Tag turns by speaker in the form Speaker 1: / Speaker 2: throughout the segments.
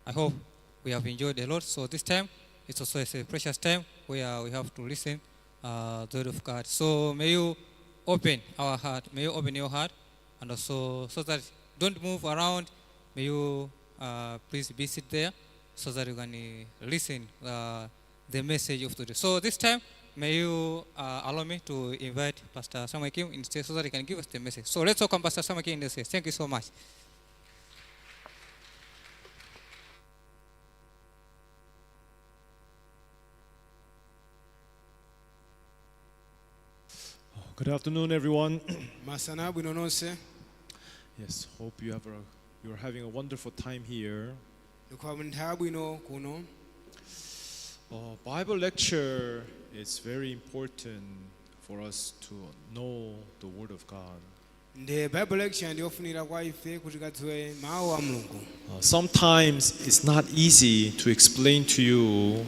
Speaker 1: I hope we have enjoyed a lot. So this time, it's also a precious time where we have to listen the word of God. So may you open our heart, may you open your heart, and also so that don't move around. May you please be sit there so that you can listen the message of today. So this time, may you allow me to invite Pastor Samuel Kim instead so that he can give us the message. So let's welcome Pastor Samuel Kim in the stage. Thank you so much.
Speaker 2: Good afternoon, everyone.
Speaker 3: Masana abwino nonse.
Speaker 2: Yes, hope you're having a wonderful time here.
Speaker 3: Ndikhala nthawi yabwino kuno.
Speaker 2: Bible lecture is very important for us to know the Word of God.
Speaker 3: Ndi Bible lecture ndiyofunikira kwa ife kuti tikadziwe mawu a Mulungu.
Speaker 2: Sometimes it's not easy to explain to you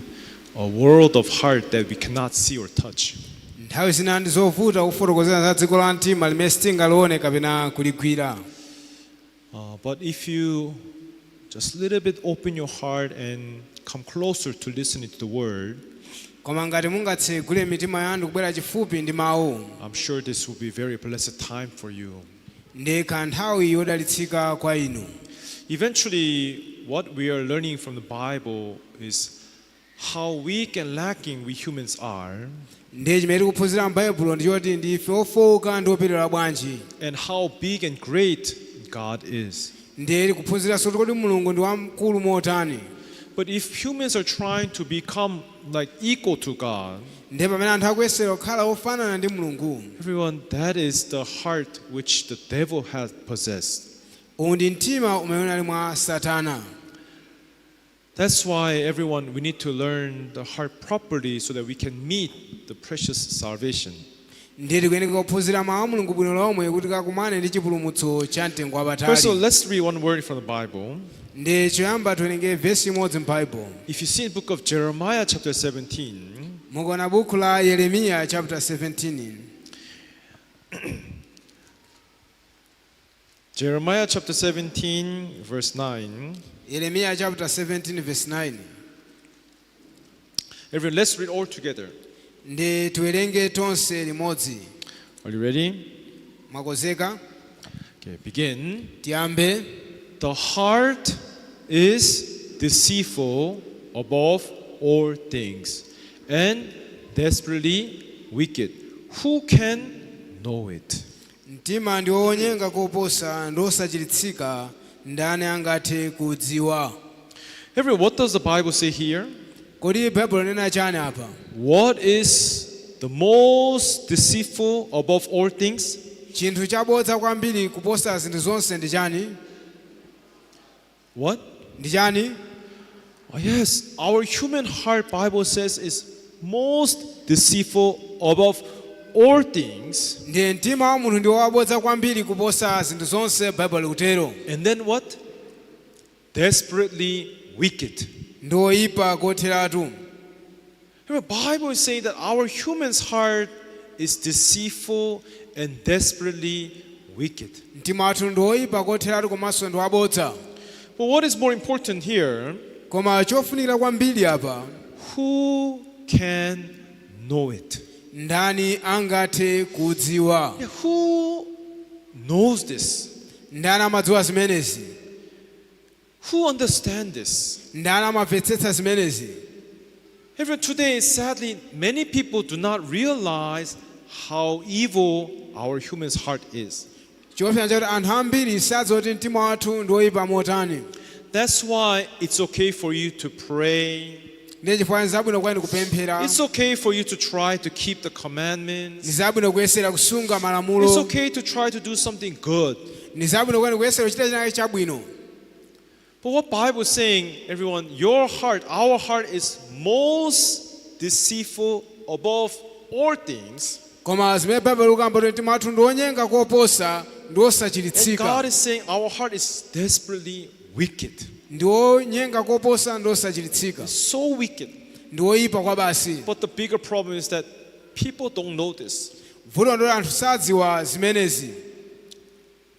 Speaker 2: a world of heart that we cannot see or touch.
Speaker 3: Nthawi zina ndi zovuta kufotokozera za dziko la mtima limene sitingalione kapena kuligwira.
Speaker 2: But if you just a little bit open your heart and come closer to listening to the Word,
Speaker 3: koma ngati mungatsegule mitima yanu kubwera chifupi ndi mawu,
Speaker 2: I'm sure this will be very blessed time for you.
Speaker 3: Ndi nthawi yodalitsika kwa inu.
Speaker 2: Eventually, what we are learning from the Bible is how weak and lacking we humans are,
Speaker 3: Ndi chimene tikuphunzira m'Baibulo ndi choti ndife ofowoka ndi operewera bwanji,
Speaker 2: and how big and great God is.
Speaker 3: Ndi tikuphunziranso kuti kodi Mulungu ndi wamkulu motani.
Speaker 2: But if humans are trying to become like equal to God,
Speaker 3: Ndi pamene anthu akuyesera kukhala ofanana ndi Mulungu,
Speaker 2: everyone, that is the heart which the devil has possessed.
Speaker 3: Uwu ndi mtima umene unali mwa Satana.
Speaker 2: That's why, everyone, we need to learn the heart properly so that we can meet the precious salvation.
Speaker 3: Ndiye tikuyeneka kuphunzira mawu a Mulungu bwino lomwe kuti kakumane ndi chipulumutso cha mtengo
Speaker 2: First of all,
Speaker 3: wapatali.
Speaker 2: Let's read one word from the Bible.
Speaker 3: Ndi choyamba tiwerenge vesi imodzi m'Baibulo.
Speaker 2: If you see in the book of Jeremiah, chapter 17,
Speaker 3: Mukuona buku la Yeremiya chapter 17,
Speaker 2: Jeremiah chapter 17, verse 9.
Speaker 3: Yeremiya chapter 17 verse 9.
Speaker 2: Everyone, let's read all together.
Speaker 3: Ndi tiwerenge tonse limodzi.
Speaker 2: Are you ready?
Speaker 3: Mwakonzeka?
Speaker 2: Okay, begin.
Speaker 3: Tiyambe.
Speaker 2: The heart is deceitful above all things and desperately wicked. Who can know it?
Speaker 3: Mtima ndi wonyenga koposa ndi osachiritsika, ndani angathe kudziwa?
Speaker 2: Everyone, what does the Bible say here?
Speaker 3: Kodi Baibulo linena chani apa?
Speaker 2: What is the most deceitful above all things?
Speaker 3: Chinthu chabodza kwambiri kuposa zinthu zonse ndi chani?
Speaker 2: What?
Speaker 3: Ndi chani?
Speaker 2: Oh, yes, our human heart, Bible says, is most deceitful above all things.
Speaker 3: Ndiye mtima wa munthu ndi wabodza kwambiri kuposa zinthu zonse, Baibulo likutero.
Speaker 2: And then what? Desperately wicked.
Speaker 3: Ndi woyipa kotheratu.
Speaker 2: The Bible is saying that our human's heart is deceitful and desperately wicked.
Speaker 3: Mtima wathu ndi woyipa kotheratu komanso ndi wabodza.
Speaker 2: But what is more important here?
Speaker 3: Koma chofunikira kwambiri apa,
Speaker 2: Who can know it?
Speaker 3: Ndani angathe kudziwa?
Speaker 2: Yeah, who knows this?
Speaker 3: Ndani amadziwa zimenezi?
Speaker 2: Who understands this?
Speaker 3: Ndani amamvetsetsa zimenezi?
Speaker 2: Even today, sadly, many people do not realize how evil our human's heart is.
Speaker 3: Chofuna chakuti anthu ambiri sadziwa kuti mtima wathu ndi woyipa motani.
Speaker 2: That's why it's okay for you to pray.
Speaker 3: Ndiye chifukwa nzabwino kwa inu kupemphera.
Speaker 2: It's okay for you to try to keep the commandments.
Speaker 3: Ndi zabwino kuyesera kusunga
Speaker 2: It's
Speaker 3: malamulo.
Speaker 2: Okay to try to do something good.
Speaker 3: Ndi zabwino kwa inu kuyesera kuchita china chabwino.
Speaker 2: But what Bible is saying, everyone, your heart, our heart is most deceitful above all things.
Speaker 3: Koma zimene Baibulo likamba kuti mtima wathu ndi wonyenga koposa ndi
Speaker 2: And
Speaker 3: wosachiritsika.
Speaker 2: God is saying our heart is desperately wicked.
Speaker 3: Ndi wonyenga koposa ndi wosachiritsika.
Speaker 2: So wicked.
Speaker 3: Ndi woyipa kwa basi.
Speaker 2: But the bigger problem is that people don't know this.
Speaker 3: Vuto ndoti anthu sadziwa zimenezi.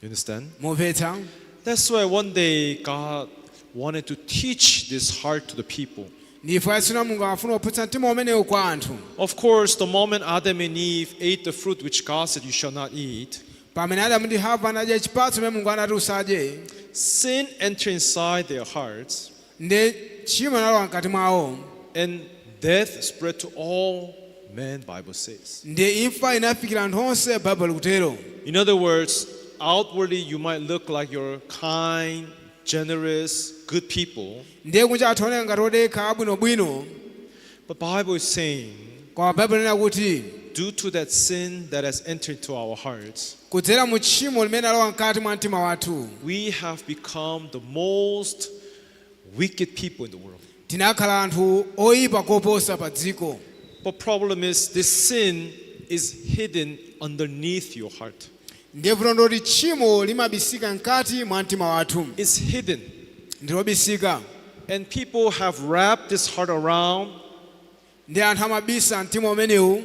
Speaker 2: You understand?
Speaker 3: Mumvetsa?
Speaker 2: That's why one day God wanted to teach this heart to the people.
Speaker 3: Ndiye tsono Mulungu amafuna kuphunzitsa mtima umenewu kwa anthu.
Speaker 2: Of course, the moment Adam and Eve ate the fruit which God said you shall not eat,
Speaker 3: Pamene Adamu ndi Hava anadya chipatso chimene Mulungu anati usadye,
Speaker 2: sin entered inside their hearts
Speaker 3: ndi tchimo linalowa mkati mwawo,
Speaker 2: and death spread to all men, Bible says.
Speaker 3: Ndi imfa inafikira anthu onse, Baibulo likutero.
Speaker 2: In other words, outwardly you might look like you're kind, generous, good people,
Speaker 3: Ndiye kunja athu aoneka ngati odekha abwinobwino,
Speaker 2: but Bible is saying
Speaker 3: koma Baibulo linena kuti
Speaker 2: due to that sin that has entered into our hearts,
Speaker 3: kudzera mu tchimo limene alowa mkati mwa mtima wathu,
Speaker 2: we have become the most wicked people in the world.
Speaker 3: Tinakhala anthu oyipa koposa pa dziko.
Speaker 2: But problem is this sin is hidden underneath your heart.
Speaker 3: Ndiye vuto ndoti tchimo limabisika mkati mwa mtima wathu.
Speaker 2: It's hidden.
Speaker 3: Ndilobisika.
Speaker 2: And people have wrapped this heart around
Speaker 3: Ndi anthu amabisa mtima umenewu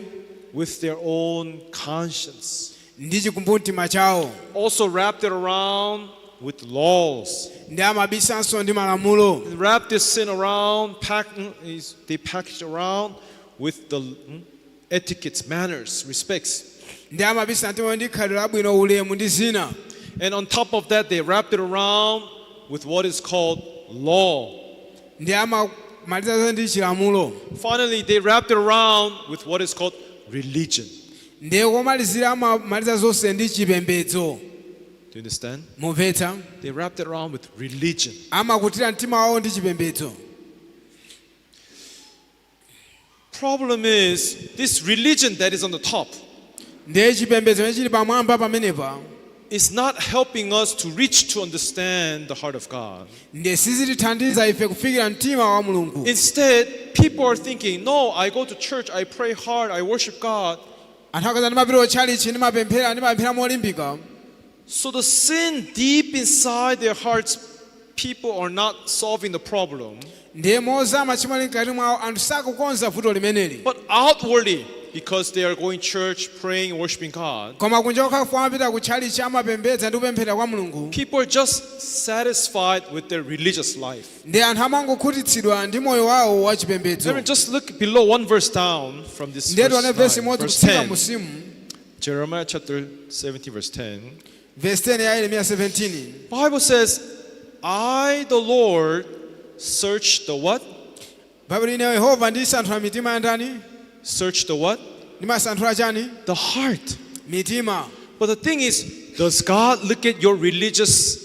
Speaker 2: with their own conscience.
Speaker 3: Ndi chikumbumtima chawo.
Speaker 2: Also wrapped it around with laws.
Speaker 3: Ndi amabisanso ndi malamulo.
Speaker 2: They wrap this sin around, they package around with the etiquettes, manners, respects.
Speaker 3: Ndi amabisa mtima ndi khalidwe labwino, ulemu ndi zina.
Speaker 2: And on top of that, they wrapped it around with what is called law.
Speaker 3: Ndi amamaliza ndi chilamulo.
Speaker 2: Finally, they wrapped it around with what is called religion.
Speaker 3: Ndiye komalizira amamaliza zonse ndi chipembedzo.
Speaker 2: Do you understand?
Speaker 3: Mumvetsa?
Speaker 2: They wrapped it around with religion.
Speaker 3: Amakutira mtima wawo ndi chipembedzo.
Speaker 2: Problem is, this religion that is on the top
Speaker 3: Ndiye chipembedzo chimene chili pamwamba pamenepa
Speaker 2: is not helping us to reach to understand the heart of God.
Speaker 3: Ndiye sizitithandiza ife kufikira mtima wa Mulungu.
Speaker 2: Instead, people are thinking, no, I go to church, I pray hard, I worship God.
Speaker 3: Anthu akaza ndimapita kutchalichi, ndimapemphera, ndimapemphera molimbika.
Speaker 2: So the sin deep inside their hearts, people are not solving the problem.
Speaker 3: Ndiye mozama tchimo lili mkati mwawo anthu sakukonza vuto limeneli.
Speaker 2: But outwardly, because they are going church, praying, worshiping God,
Speaker 3: Koma kunja kokha amapita kutchalichi, amapembedza ndi kupemphera kwa Mulungu,
Speaker 2: people are just satisfied with their religious life.
Speaker 3: Ndi anthu amangokhutitsidwa ndi moyo wawo wa chipembedzo.
Speaker 2: Let me just look below one verse down from this
Speaker 3: Ndiye tione
Speaker 2: verse,
Speaker 3: vesi
Speaker 2: 9,
Speaker 3: imodzi
Speaker 2: verse
Speaker 3: kutsika
Speaker 2: 10.
Speaker 3: musimu.
Speaker 2: Jeremiah chapter 17, verse 10.
Speaker 3: Verse 10 ya Yeremiya 17.
Speaker 2: Bible says, I, the Lord, search the what?
Speaker 3: Baibulo ine Yehova ndisanthula mitima ya ndani?
Speaker 2: Search the what?
Speaker 3: Ndimasanthula chani?
Speaker 2: The heart.
Speaker 3: Mitima.
Speaker 2: But the thing is, does God look at your religious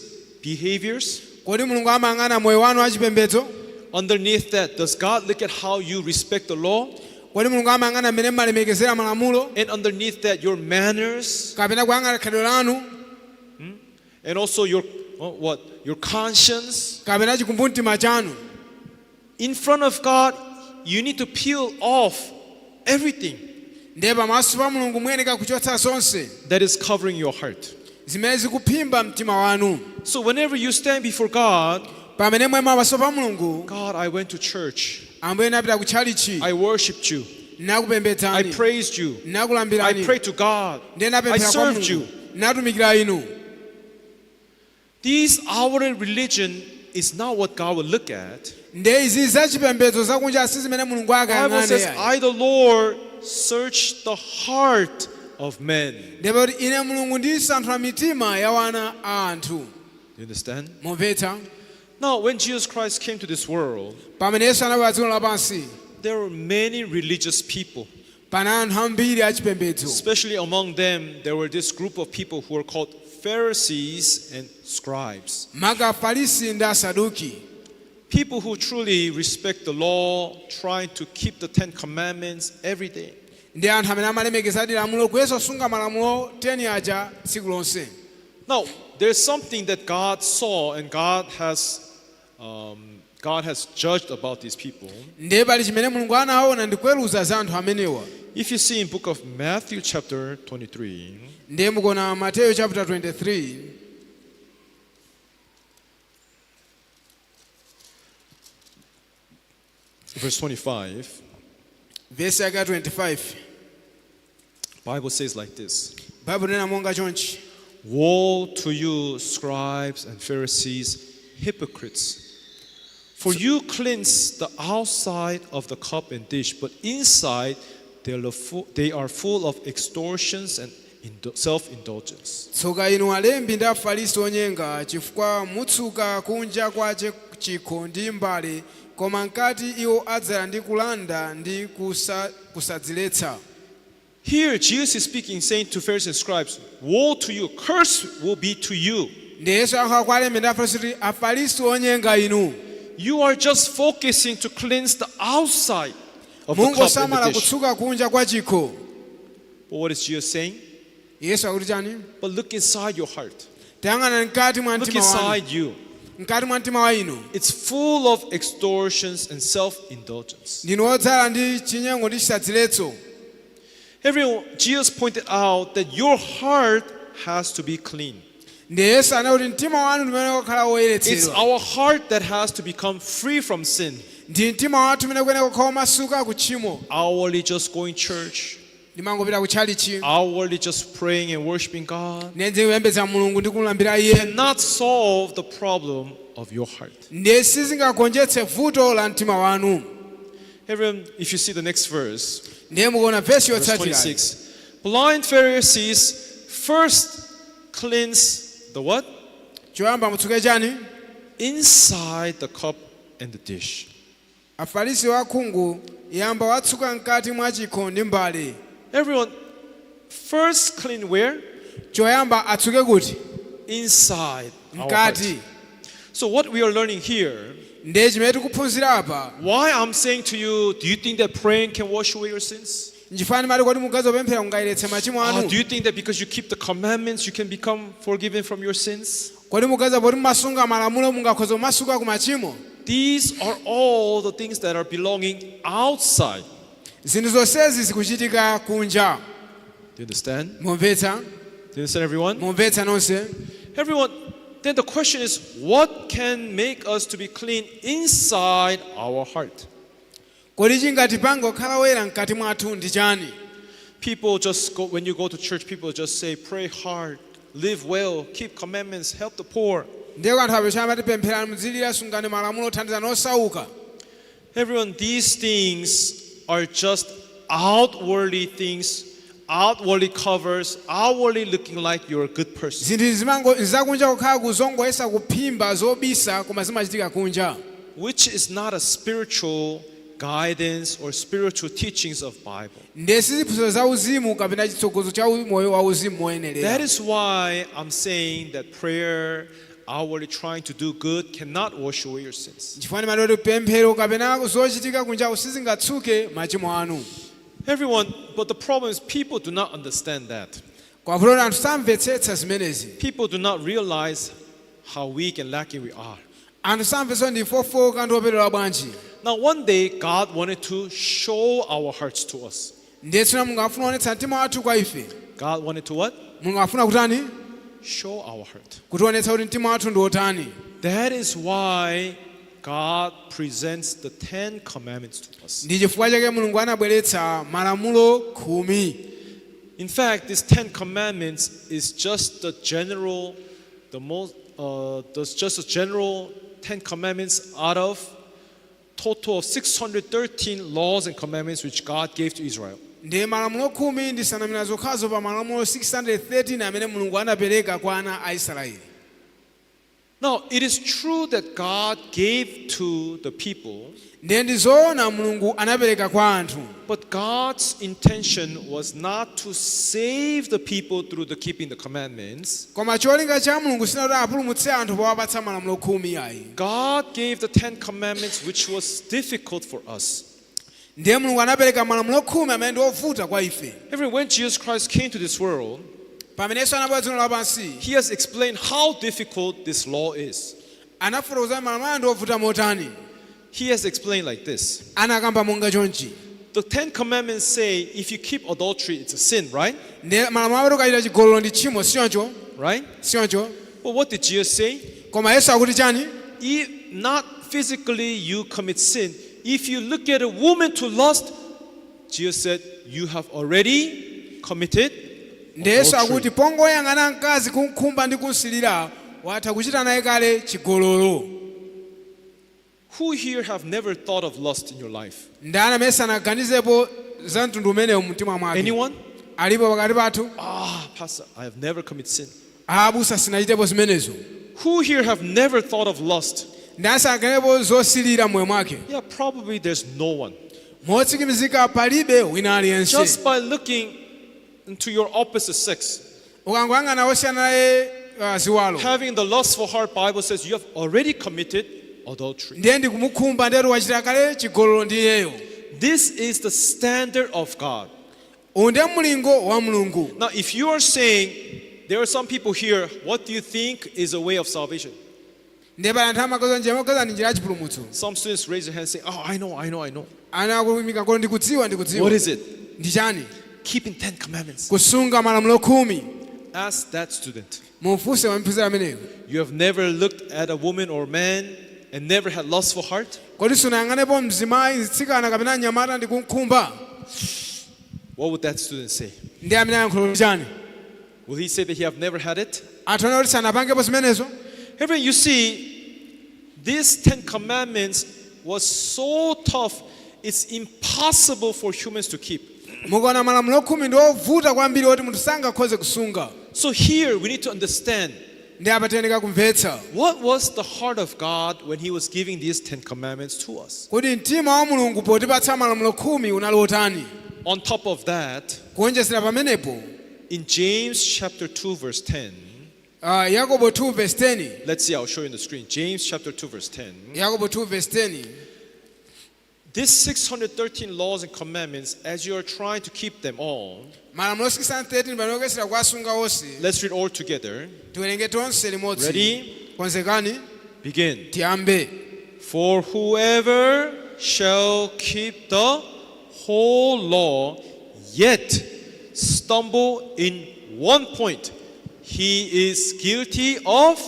Speaker 2: behaviors?
Speaker 3: Kodi Mulungu amayang'ana moyo wanu wachipembedzo?
Speaker 2: Underneath that, does God look at how you respect the law?
Speaker 3: Kodi Mulungu amayang'ana mmene mmalemekezera malamulo?
Speaker 2: And underneath that, your manners
Speaker 3: Kapena kuyang'ana khalidwe lanu?
Speaker 2: And also your what? Your conscience.
Speaker 3: Kapena chikumbumtima chanu?
Speaker 2: In front of God, you need to peel off everything
Speaker 3: Ndiye pamaso pa Mulungu muyenera kuchotsa zonse
Speaker 2: that is covering your heart.
Speaker 3: Zimene zikuphimba mtima wanu.
Speaker 2: So whenever you stand before God,
Speaker 3: Pamene mwema pamaso pa Mulungu,
Speaker 2: God, I went to church.
Speaker 3: Ambuye napita ku tchalichi.
Speaker 2: I worshiped you. I
Speaker 3: Nakupembedzani.
Speaker 2: Praised you. I
Speaker 3: Nakulambirani.
Speaker 2: Prayed to God.
Speaker 3: Ndiye
Speaker 2: I
Speaker 3: napemphera kwa
Speaker 2: served you.
Speaker 3: Mulungu, natumikira inu.
Speaker 2: These outward religion is not what God will look at.
Speaker 3: Ndiye izi zachipembedzo zakunja si zimene Mulungu
Speaker 2: Bible
Speaker 3: akayang'ane
Speaker 2: says,
Speaker 3: ayi.
Speaker 2: I the Lord search the heart of men.
Speaker 3: Ndipo kuti ine Mulungu ndisanthula mitima ya wana a anthu.
Speaker 2: You understand?
Speaker 3: Mumvetsa?
Speaker 2: Now, when Jesus Christ came to this world,
Speaker 3: Pamene Yesu anabwera dziko lapansi,
Speaker 2: there were many religious people.
Speaker 3: Pana anthu ambiri achipembedzo.
Speaker 2: Especially among them, there were this group of people who were called Pharisees and scribes.
Speaker 3: Maka Afarisi ndi Asaduki.
Speaker 2: People who truly respect the law, trying to keep the Ten Commandments every day.
Speaker 3: Ndi anthu amene amalemekeza lamulo kuyesa kusunga malamulo 10 aja tsiku lonse.
Speaker 2: Now, there's something that God saw and God has judged about these people.
Speaker 3: Ndiye pali chimene Mulungu anaona ndi kuweruza za anthu amenewa.
Speaker 2: If you see in book of Matthew chapter 23,
Speaker 3: Ndiye mukuona Mateyu chapter 23,
Speaker 2: verse 25,
Speaker 3: verse yake ya 25,
Speaker 2: Bible says like this.
Speaker 3: Baibulo lina monga chonchi.
Speaker 2: Woe to you, scribes and Pharisees, hypocrites! For you cleanse the outside of the cup and dish, but inside they are full of extortions and self indulgence.
Speaker 3: Tsoka inu alembi ndi Afarisi onyenga, chifukwa mutsuka kunja kwache chikho ndi mbale, koma mkati iwo adzala ndi kulanda ndi kusadziletsa.
Speaker 2: Here, Jesus is speaking, saying to Pharisees and scribes, "Woe to you, curse will be to you."
Speaker 3: Ndi Yesu ayankhula kwa alembi ndi Afarisi kuti, afarisi onyenga inu.
Speaker 2: You are just focusing to cleanse the outside of the cup and
Speaker 3: Mungosamala
Speaker 2: the dish.
Speaker 3: Kutsuka kunja kwa chikho.
Speaker 2: But what is Jesus saying?
Speaker 3: Yesu akuti chani?
Speaker 2: But look inside your heart.
Speaker 3: Tayang'ana mkati mwa
Speaker 2: Look
Speaker 3: mtima wanu.
Speaker 2: inside you.
Speaker 3: Mkati mwa mtima wa inu.
Speaker 2: It's full of extortions and self indulgence.
Speaker 3: Ndinu odzala ndi chinyengo ndi chisadziletso.
Speaker 2: Everyone, Jesus pointed out that your heart has to be clean.
Speaker 3: Ndi Yesu anati mtima wanu ndimene kukhala
Speaker 2: It's
Speaker 3: woyeretsedwa.
Speaker 2: Our heart that has to become free from sin.
Speaker 3: Ndi mtima wathu umene kuyenera kukhala womasuka ku tchimo.
Speaker 2: Outwardly just going church,
Speaker 3: Ndimangopita ku tchalichi,
Speaker 2: outwardly just praying and worshiping God
Speaker 3: ndiye kupembedza Mulungu ndi kumulambira iye,
Speaker 2: cannot solve the problem of your heart.
Speaker 3: Ndiye sizingagonjetse vuto la mtima wanu.
Speaker 2: Everyone, if you see the next verse,
Speaker 3: Ndiye mukuona vesi
Speaker 2: verse
Speaker 3: yotsatira.
Speaker 2: 26. Blind Pharisees, first cleanse the what?
Speaker 3: Choyamba mutsuke chani?
Speaker 2: Inside the cup and the dish.
Speaker 3: Afarisi wakhungu, yamba watsuka mkati mwa chikho ndi mbale.
Speaker 2: Everyone, first clean where?
Speaker 3: Choyamba atsuke kuti?
Speaker 2: Inside our heart.
Speaker 3: Mkati.
Speaker 2: So what we are learning here,
Speaker 3: Ndiye chimene tikuphunzira apa,
Speaker 2: why I'm saying to you, do you think that praying can wash away your sins?
Speaker 3: Nchifukwa ndimati kodi mugazi opemphera kungayeretse machimo anu?
Speaker 2: Do you think that because you keep the commandments, you can become forgiven from your sins?
Speaker 3: Kodi mugaza poti mumasunga malamulo mungakhoza kumasuka ku machimo?
Speaker 2: These are all the things that are belonging outside.
Speaker 3: Zinthu zonsezi zikuchitika kunja.
Speaker 2: Do you understand?
Speaker 3: Mumvetsa?
Speaker 2: Do you understand, everyone?
Speaker 3: Mumvetsa nonse?
Speaker 2: Everyone, then the question is, what can make us to be clean inside our heart?
Speaker 3: Kodi chingatipange kukhala woyera mkati mwathu ndi chani?
Speaker 2: People just go, when you go to church, people just say, "Pray hard, live well, keep commandments, help the poor."
Speaker 3: Ndiye anthu apesha amati pempherani, muzilira, sungani malamulo, thandizani osauka.
Speaker 2: Everyone, these things are just outwardly things, outwardly covers, outwardly looking like you're a good person.
Speaker 3: Zinthu zimango zakunja kukhala kuzongoyesa kuphimba zobisa koma zimachitika kunja.
Speaker 2: Which is not a spiritual guidance or spiritual teachings of Bible.
Speaker 3: Ndiye siziphunzitso za uzimu kapena chitsogozo cha moyo wa uzimu moyenerera.
Speaker 2: That is why I'm saying that prayer, outwardly trying to do good, cannot wash away your sins.
Speaker 3: Nchifukwa ndimati kuti pemphero kapena zochitika kunja sizingatsuke machimo anu.
Speaker 2: Everyone, but the problem is people do not understand that.
Speaker 3: Kwavuto anthu samvetsetsa zimenezi.
Speaker 2: People do not realize how weak and lacking we are.
Speaker 3: Anthu samvetsetsa ndi ofowoka ndi operewera bwanji.
Speaker 2: Now, one day, God wanted to show our hearts to us.
Speaker 3: Ndiye tsono Mulungu afuna kuonetsa mtima wathu kwa ife.
Speaker 2: God wanted to what?
Speaker 3: Mulungu afuna kutani?
Speaker 2: Show our heart.
Speaker 3: Kutionetsa kuti mtima wathu ndi wotani.
Speaker 2: That is why God presents the Ten Commandments to us.
Speaker 3: Ndi chifukwa chake Mulungu anabweretsa malamulo 10.
Speaker 2: In fact, these Ten Commandments is just the general, the most, there's just a general Ten Commandments out of total of 613 laws and commandments which God gave to Israel.
Speaker 3: Ndiye malamulo 10 ndi nsanamira zokhazo pa malamulo 613 amene Mulungu anapereka kwa ana a Israeli.
Speaker 2: Now, it is true that God gave to the people,
Speaker 3: Ndiye ndi zoona Mulungu anapereka kwa anthu,
Speaker 2: but God's intention was not to save the people through the keeping the commandments.
Speaker 3: Koma cholinga cha Mulungu sinati apulumutse anthu powapatsa malamulo 10 ayi.
Speaker 2: God gave the Ten Commandments, which was difficult for us.
Speaker 3: Ndiye Mulungu anapereka malamulo 10 amene ndi ovuta kwa ife.
Speaker 2: Every when Jesus Christ came to this world,
Speaker 3: Pamene Yesu anabwera dziko lapansi,
Speaker 2: he has explained how difficult this law is.
Speaker 3: Anafotokoza malamulo aya ndi ovuta motani.
Speaker 2: He has explained like this.
Speaker 3: Anakamba monga chonchi.
Speaker 2: The Ten Commandments say if you keep adultery, it's a sin, right?
Speaker 3: Ndiye malamulo amati ukachita chigololo ndi tchimo, sichoncho?
Speaker 2: Right?
Speaker 3: Sichoncho?
Speaker 2: But what did Jesus say?
Speaker 3: Koma Yesu akuti chani?
Speaker 2: If not physically you commit sin, if you look at a woman to lust, Jesus said, you have already committed
Speaker 3: Ndi Yesu
Speaker 2: adultery.
Speaker 3: akuti pongoyang'ana mkazi kunkhumba ndi kunsilira watha kuchita naye kale chigololo.
Speaker 2: Who here have never thought of lust in your life?
Speaker 3: Ndani amene sanaganizepo za mtundu umenewu mumtima mwake?
Speaker 2: Anyone?
Speaker 3: Alipo pakati pathu?
Speaker 2: Ah, Pastor, I have never committed sin.
Speaker 3: Abusa, sinachitepo zimenezo.
Speaker 2: Who here have never thought of lust?
Speaker 3: Ndani sanaganizepo zosilira mmoyo mwake?
Speaker 2: Yeah, probably there's no one.
Speaker 3: Motsimikizika palibe wina aliyense.
Speaker 2: Just by looking into your opposite sex,
Speaker 3: Ukangoyang'ana osiyana naye ziwalo,
Speaker 2: having the lustful heart, Bible says you have already committed adultery.
Speaker 3: Ndiye ndikumukhumba, ndiye wachita kale chigololo ndi iyeyo.
Speaker 2: This is the standard of God.
Speaker 3: Uwu ndiye mlingo wa Mulungu.
Speaker 2: Now, if you are saying, there are some people here, what do you think is a way of salvation?
Speaker 3: Ndiye pali anthu amaganiza njira mogaza ndi njira ya chipulumutso.
Speaker 2: Some students raise their hand saying, "Oh, I know, I know, I know."
Speaker 3: Ana akuyimika mkono, ndikudziwa, ndikudziwa.
Speaker 2: What is it?
Speaker 3: Ndi chani?
Speaker 2: Keeping 10 commandments.
Speaker 3: Kusunga malamulo 10.
Speaker 2: Ask that student.
Speaker 3: Mumfunse wamphunzira ameneyo.
Speaker 2: You have never looked at a woman or man and never had lustful heart?
Speaker 3: Kodi sunayang'anepo mzimayi, mtsikana kapena mnyamata ndi kumkhumba?
Speaker 2: What would that student say?
Speaker 3: Ndi amene ayankhula chani?
Speaker 2: Will he say that he have never had it?
Speaker 3: Athu kuti sanapangepo zimenezo?
Speaker 2: Everyone, you see, these 10 commandments was so tough, it's impossible for humans to keep.
Speaker 3: Mukaona malamulo 10 ndi ovuta kwambiri oti munthu sangakhoze kusunga.
Speaker 2: So here we need to understand
Speaker 3: Ndi apa tiyeneka kumvetsa
Speaker 2: what was the heart of God when he was giving these 10 commandments to us.
Speaker 3: kuti mtima wa Mulungu potipatsa malamulo 10 unali otani.
Speaker 2: On top of that,
Speaker 3: Kuonjezera pamenepo,
Speaker 2: in James chapter 2 verse 10,
Speaker 3: Yakobo 2 verse 10.
Speaker 2: Let's see, I'll show you on the screen. James chapter 2 verse 10.
Speaker 3: Yakobo 2 verse 10.
Speaker 2: These 613 laws and commandments, as you are trying to keep them all,
Speaker 3: Malamulo 613 pamene ukuyesera kuwasunga onse,
Speaker 2: let's read all together.
Speaker 3: Tiwerenge tonse limodzi.
Speaker 2: Ready?
Speaker 3: Konzekani.
Speaker 2: Begin.
Speaker 3: Tiyambe.
Speaker 2: For whoever shall keep the whole law, yet stumble in one point, he is guilty of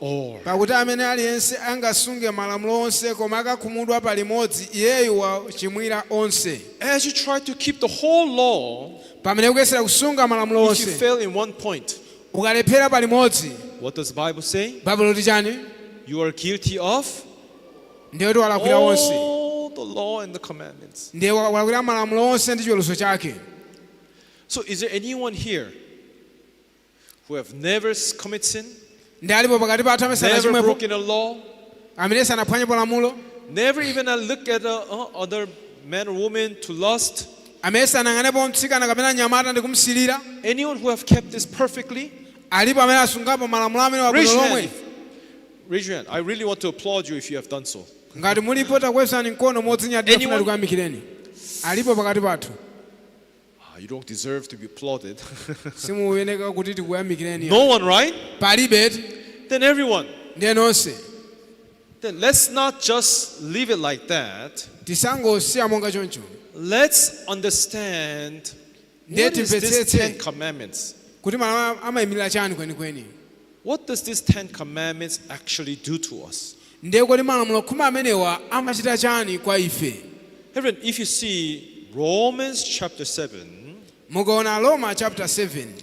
Speaker 2: all.
Speaker 3: Pakuti amene aliyense angasunge malamulo onse koma akakhumudwa palimodzi, iyeyu wachimwira onse.
Speaker 2: As you try to keep the whole law,
Speaker 3: Pamene ukuyesera kusunga malamulo
Speaker 2: if you
Speaker 3: onse,
Speaker 2: fail in one point,
Speaker 3: ukalephera palimodzi,
Speaker 2: what does the Bible say?
Speaker 3: Baibulo liti chani?
Speaker 2: You are guilty of
Speaker 3: Ndiye kuti walakwira onse.
Speaker 2: All the law and the commandments.
Speaker 3: Ndiye walakwira malamulo onse ndi chiweruzo chake.
Speaker 2: So, is there anyone here who have never committed sin,
Speaker 3: Ndi alipo pakati pathu amene
Speaker 2: never
Speaker 3: sanachimwepo,
Speaker 2: broken a law,
Speaker 3: amene sanaphwanyepo lamulo,
Speaker 2: never even look at a other man or woman to lust?
Speaker 3: Amene sanayang'anepo mtsikana kapena mnyamata ndi kumsilira?
Speaker 2: Anyone who have kept this perfectly?
Speaker 3: Alipo amene asungapo malamulo amene wabwino
Speaker 2: Raise your
Speaker 3: lomwe?
Speaker 2: hand. Raise your hand. I really want to applaud you if you have done so.
Speaker 3: Ngati mulipo takwezani mkono modzinyadira, funa
Speaker 2: Anyone?
Speaker 3: tikuyamikireni. Alipo pakati pathu?
Speaker 2: Ah, you don't deserve to be applauded.
Speaker 3: Simuyeneka kuti tikuyamikireni.
Speaker 2: No one, right?
Speaker 3: Palibe?
Speaker 2: Then everyone.
Speaker 3: Ndiye nonse.
Speaker 2: Then let's not just leave it like that.
Speaker 3: Tisangosiya monga choncho.
Speaker 2: Let's understand
Speaker 3: Ndiye
Speaker 2: what is this
Speaker 3: timvetsetse
Speaker 2: 10 commandments.
Speaker 3: Kuti malamulo amayimirira chani kwenikweni.
Speaker 2: What does this 10 commandments actually do to us?
Speaker 3: Ndiye kodi malamulo 10 amenewa amachita chani kwa ife?
Speaker 2: Everyone, if you see Romans chapter 7,
Speaker 3: Mukaona Roma chapter 7,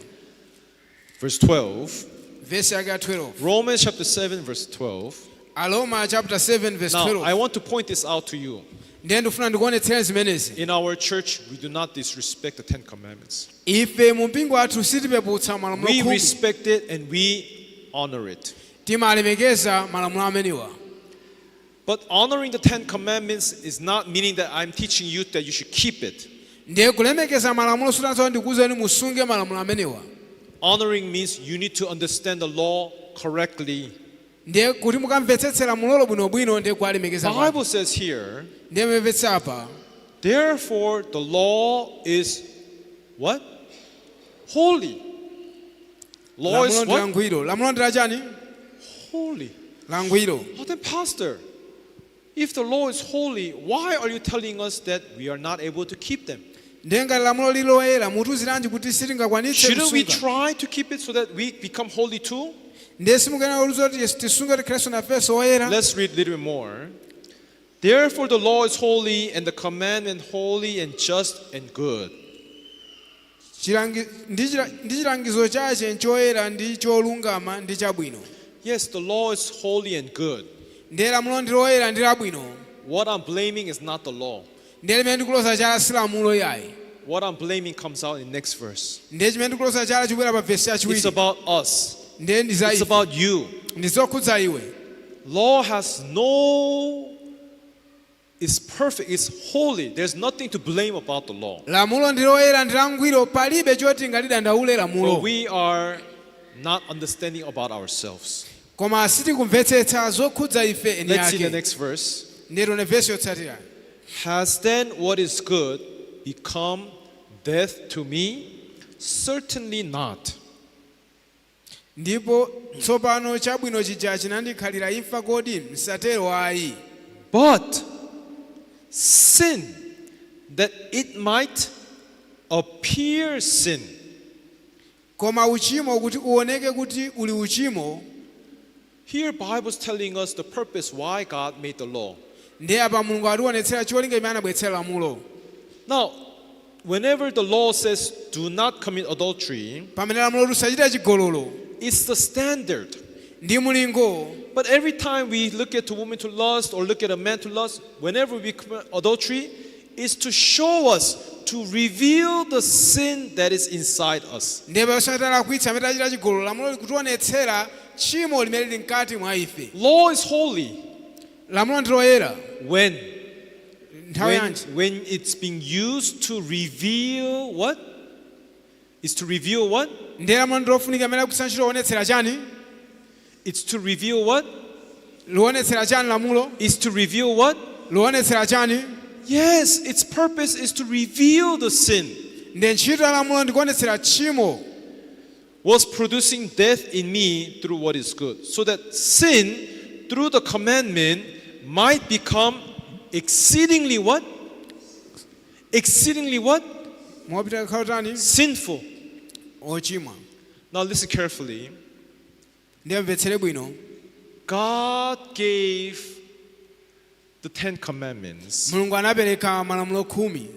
Speaker 2: verse 12,
Speaker 3: verse yake ya 12.
Speaker 2: Romans chapter 7, verse 12.
Speaker 3: Aroma chapter 7 verse
Speaker 2: Now,
Speaker 3: 12.
Speaker 2: I want to point this out to you.
Speaker 3: Ndiye ndifuna ndikuonetsera zimenezi.
Speaker 2: In our church, we do not disrespect the 10 commandments.
Speaker 3: Ife mu mpingo wathu sitipeputsa malamulo
Speaker 2: We
Speaker 3: 10.
Speaker 2: Respect it and we honor it.
Speaker 3: Timalemekeza malamulo amenewa.
Speaker 2: But honoring the 10 commandments is not meaning that I'm teaching you that you should keep it.
Speaker 3: Ndiye kulemekeza malamulo sutanso ndikuwuzeni musunge malamulo amenewa.
Speaker 2: Honoring means you need to understand the law correctly.
Speaker 3: Ndiye kuti mukamvetsetse lamulolo bwinobwino ndiye kuwalemekeza
Speaker 2: The
Speaker 3: kwake.
Speaker 2: Bible says here,
Speaker 3: Ndiye mumvetsa apa,
Speaker 2: therefore the law is what? Holy. Law is
Speaker 3: Lamulo ndi
Speaker 2: what?
Speaker 3: langwiro. Lamulo ndi lachani?
Speaker 2: Holy.
Speaker 3: Langwiro.
Speaker 2: Oh, then, Pastor, if the law is holy, why are you telling us that we are not able to keep them?
Speaker 3: Ndiye ngati lamulo lili loyera, mutiuziranji kuti sitingakwanitse
Speaker 2: Shouldn't we
Speaker 3: kusunga?
Speaker 2: Try to keep it so that we become holy too?
Speaker 3: Ndiye simukuyenera kutiuza kuti tisunge tikhalenso nafenso oyera?
Speaker 2: Let's read a little bit more. Therefore, the law is holy, and the commandment holy and just and good.
Speaker 3: Ndi chilangizo chache nchoyera ndi cholungama ndi chabwino.
Speaker 2: Yes, the law is holy and good.
Speaker 3: Ndiye lamulo ndi loyera ndi labwino.
Speaker 2: What I'm blaming is not the law.
Speaker 3: Ndiye limene ndikuloza chala si lamulo yayi.
Speaker 2: What I'm blaming comes out in next verse.
Speaker 3: Ndiye chimene ndikuloza chala chikubwera pa vesi
Speaker 2: It's
Speaker 3: yachiwiri.
Speaker 2: about us.
Speaker 3: Ndiye ndi za
Speaker 2: It's
Speaker 3: ife.
Speaker 2: about you.
Speaker 3: Ndi zokhudza iwe.
Speaker 2: Law has no, it's perfect, it's holy. There's nothing to blame about the law.
Speaker 3: Lamulo ndi loyera ndi langwiro, palibe choti ngalidandaule
Speaker 2: But
Speaker 3: lamulo.
Speaker 2: we are not understanding about ourselves.
Speaker 3: Koma sitikumvetsetsa zokhudza ife eni
Speaker 2: Let's see the
Speaker 3: ake.
Speaker 2: Next verse.
Speaker 3: Ndiye tione vesi yotsatira.
Speaker 2: Has then what is good become death to me? Certainly not.
Speaker 3: Ndipo tsopano chabwino chija chinandikhalira imfa kodi? Msatero ayi.
Speaker 2: But sin, that it might appear sin.
Speaker 3: Koma uchimo kuti uoneke kuti uli uchimo.
Speaker 2: Here Bible is telling us the purpose why God made the law.
Speaker 3: Ndiye apa Mulungu ationetsera cholinga imene anabweretsera lamulo.
Speaker 2: Now, whenever the law says do not commit adultery,
Speaker 3: Pamene lamulo tusachita chigololo,
Speaker 2: it's the standard.
Speaker 3: Ndi mulingo.
Speaker 2: But every time we look at a woman to lust or look at a man to lust, whenever we commit adultery, it's to show us, to reveal the sin that is inside us.
Speaker 3: Ndiye pasatalakwitsa amene tachita chigololo, lamulo likutionetsera tchimo limene lili mkati mwa ife.
Speaker 2: Law is holy.
Speaker 3: Lamulo ndi loyera.
Speaker 2: When?
Speaker 3: Nthawi
Speaker 2: When,
Speaker 3: yanji?
Speaker 2: When it's being used to reveal what? It's to reveal what?
Speaker 3: Ndiye lamulo ndi lofunika amene akugwiritsa ntchito kuonetsera chani?
Speaker 2: It's to reveal what?
Speaker 3: Lionetsera chani lamulo?
Speaker 2: It's to reveal what?
Speaker 3: Lionetsera chani?
Speaker 2: Yes, its purpose is to reveal the sin.
Speaker 3: Ndiye ntchito ya lamulo ndikuonetsera tchimo.
Speaker 2: Was producing death in me through what is good, so that sin through the commandment might become exceedingly what? Exceedingly what?
Speaker 3: Mwapita kukhala tani?
Speaker 2: Sinful.
Speaker 3: Ochimwa.
Speaker 2: Now listen carefully.
Speaker 3: Ndiye mvetsere bwino.
Speaker 2: God gave the Ten Commandments.
Speaker 3: Mulungu anapereka malamulo khumi.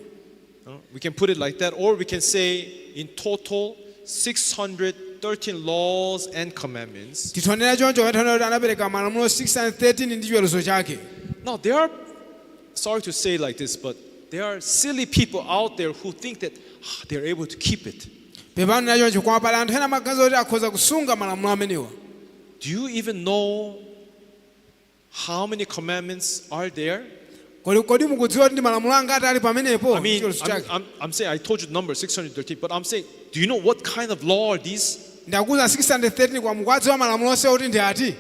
Speaker 2: We can put it like that, or we can say in total 613 laws and commandments.
Speaker 3: Titonera choncho kapena kuti anapereka malamulo 613 ndi chiweruzo chake.
Speaker 2: Now, there are, sorry to say like this, but there are silly people out there who think that they're able to keep it.
Speaker 3: Pepani na choncho koma pali anthu ena amaganiza kuti akhoza kusunga malamulo amenewa.
Speaker 2: Do you even know how many commandments are there?
Speaker 3: Kodi kodi mukudziwa kuti ndi malamulo angati ali pamenepo
Speaker 2: I mean,
Speaker 3: chiweruzo
Speaker 2: I'm,
Speaker 3: chake?
Speaker 2: I'm saying, I told you the number 613, but I'm saying, do you know what kind of law are these?
Speaker 3: Ndakuuza 613 koma mukuwadziwa malamulo onse kuti ndi ati?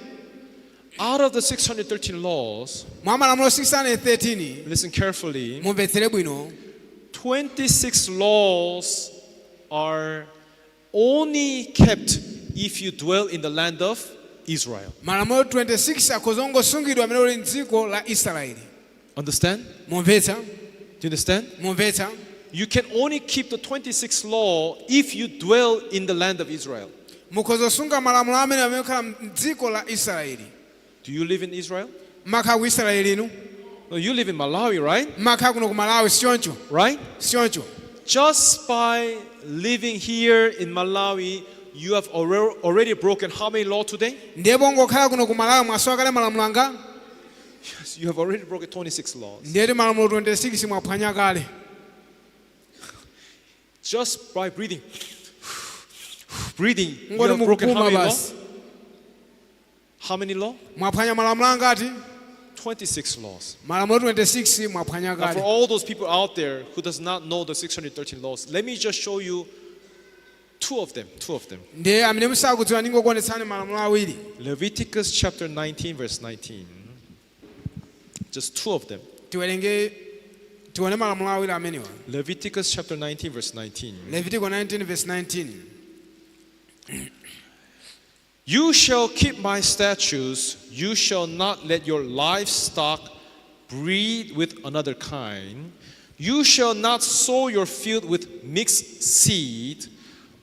Speaker 2: Out of the 613 laws,
Speaker 3: Mwa malamulo 613,
Speaker 2: listen carefully,
Speaker 3: mumvetsere bwino,
Speaker 2: 26 laws are only kept if you dwell in the land of Israel.
Speaker 3: Malamulo 26 akhoza kungosungidwa amene uli mdziko la Israeli.
Speaker 2: Understand?
Speaker 3: Mumvetsa?
Speaker 2: Do you understand?
Speaker 3: Mumvetsa?
Speaker 2: You can only keep the 26th law if you dwell in the land of Israel.
Speaker 3: Mukhoza kusunga malamulo amene amene kukhala mdziko la Israeli.
Speaker 2: Do you live in Israel?
Speaker 3: Makhala ku Israeli inu?
Speaker 2: No, you live in Malawi, right?
Speaker 3: Makhala kuno ku Malawi, sichoncho?
Speaker 2: Right?
Speaker 3: Sichoncho?
Speaker 2: Just by living here in Malawi, you have already broken how many law today?
Speaker 3: Ndiye pongokhala kuno ku Malawi mwaswa kale malamulo angati?
Speaker 2: Yes, you have already broken 26 laws.
Speaker 3: Ndiye ti malamulo 26 mwaphwanya kale.
Speaker 2: Just by breathing, breathing, you
Speaker 3: Ngoti
Speaker 2: have broken how
Speaker 3: mukupuma
Speaker 2: many law?
Speaker 3: basi.
Speaker 2: How many law?
Speaker 3: Mwaphwanya malamulo angati?
Speaker 2: 26 laws.
Speaker 3: Malamulo 26 mwaphwanya
Speaker 2: Now, for
Speaker 3: kale.
Speaker 2: all those people out there who does not know the 613 laws, let me just show you two of them. Two of them.
Speaker 3: Ndiye amene musakudziwa ndingokuonetsani malamulo awiri.
Speaker 2: Leviticus chapter 19, verse 19. Just two of them.
Speaker 3: Tiwerenge tione malamulo awiri amenewa.
Speaker 2: Leviticus chapter 19, verse 19.
Speaker 3: Levitico 19 verse 19.
Speaker 2: You shall keep my statutes. You shall not let your livestock breed with another kind. You shall not sow your field with mixed seed,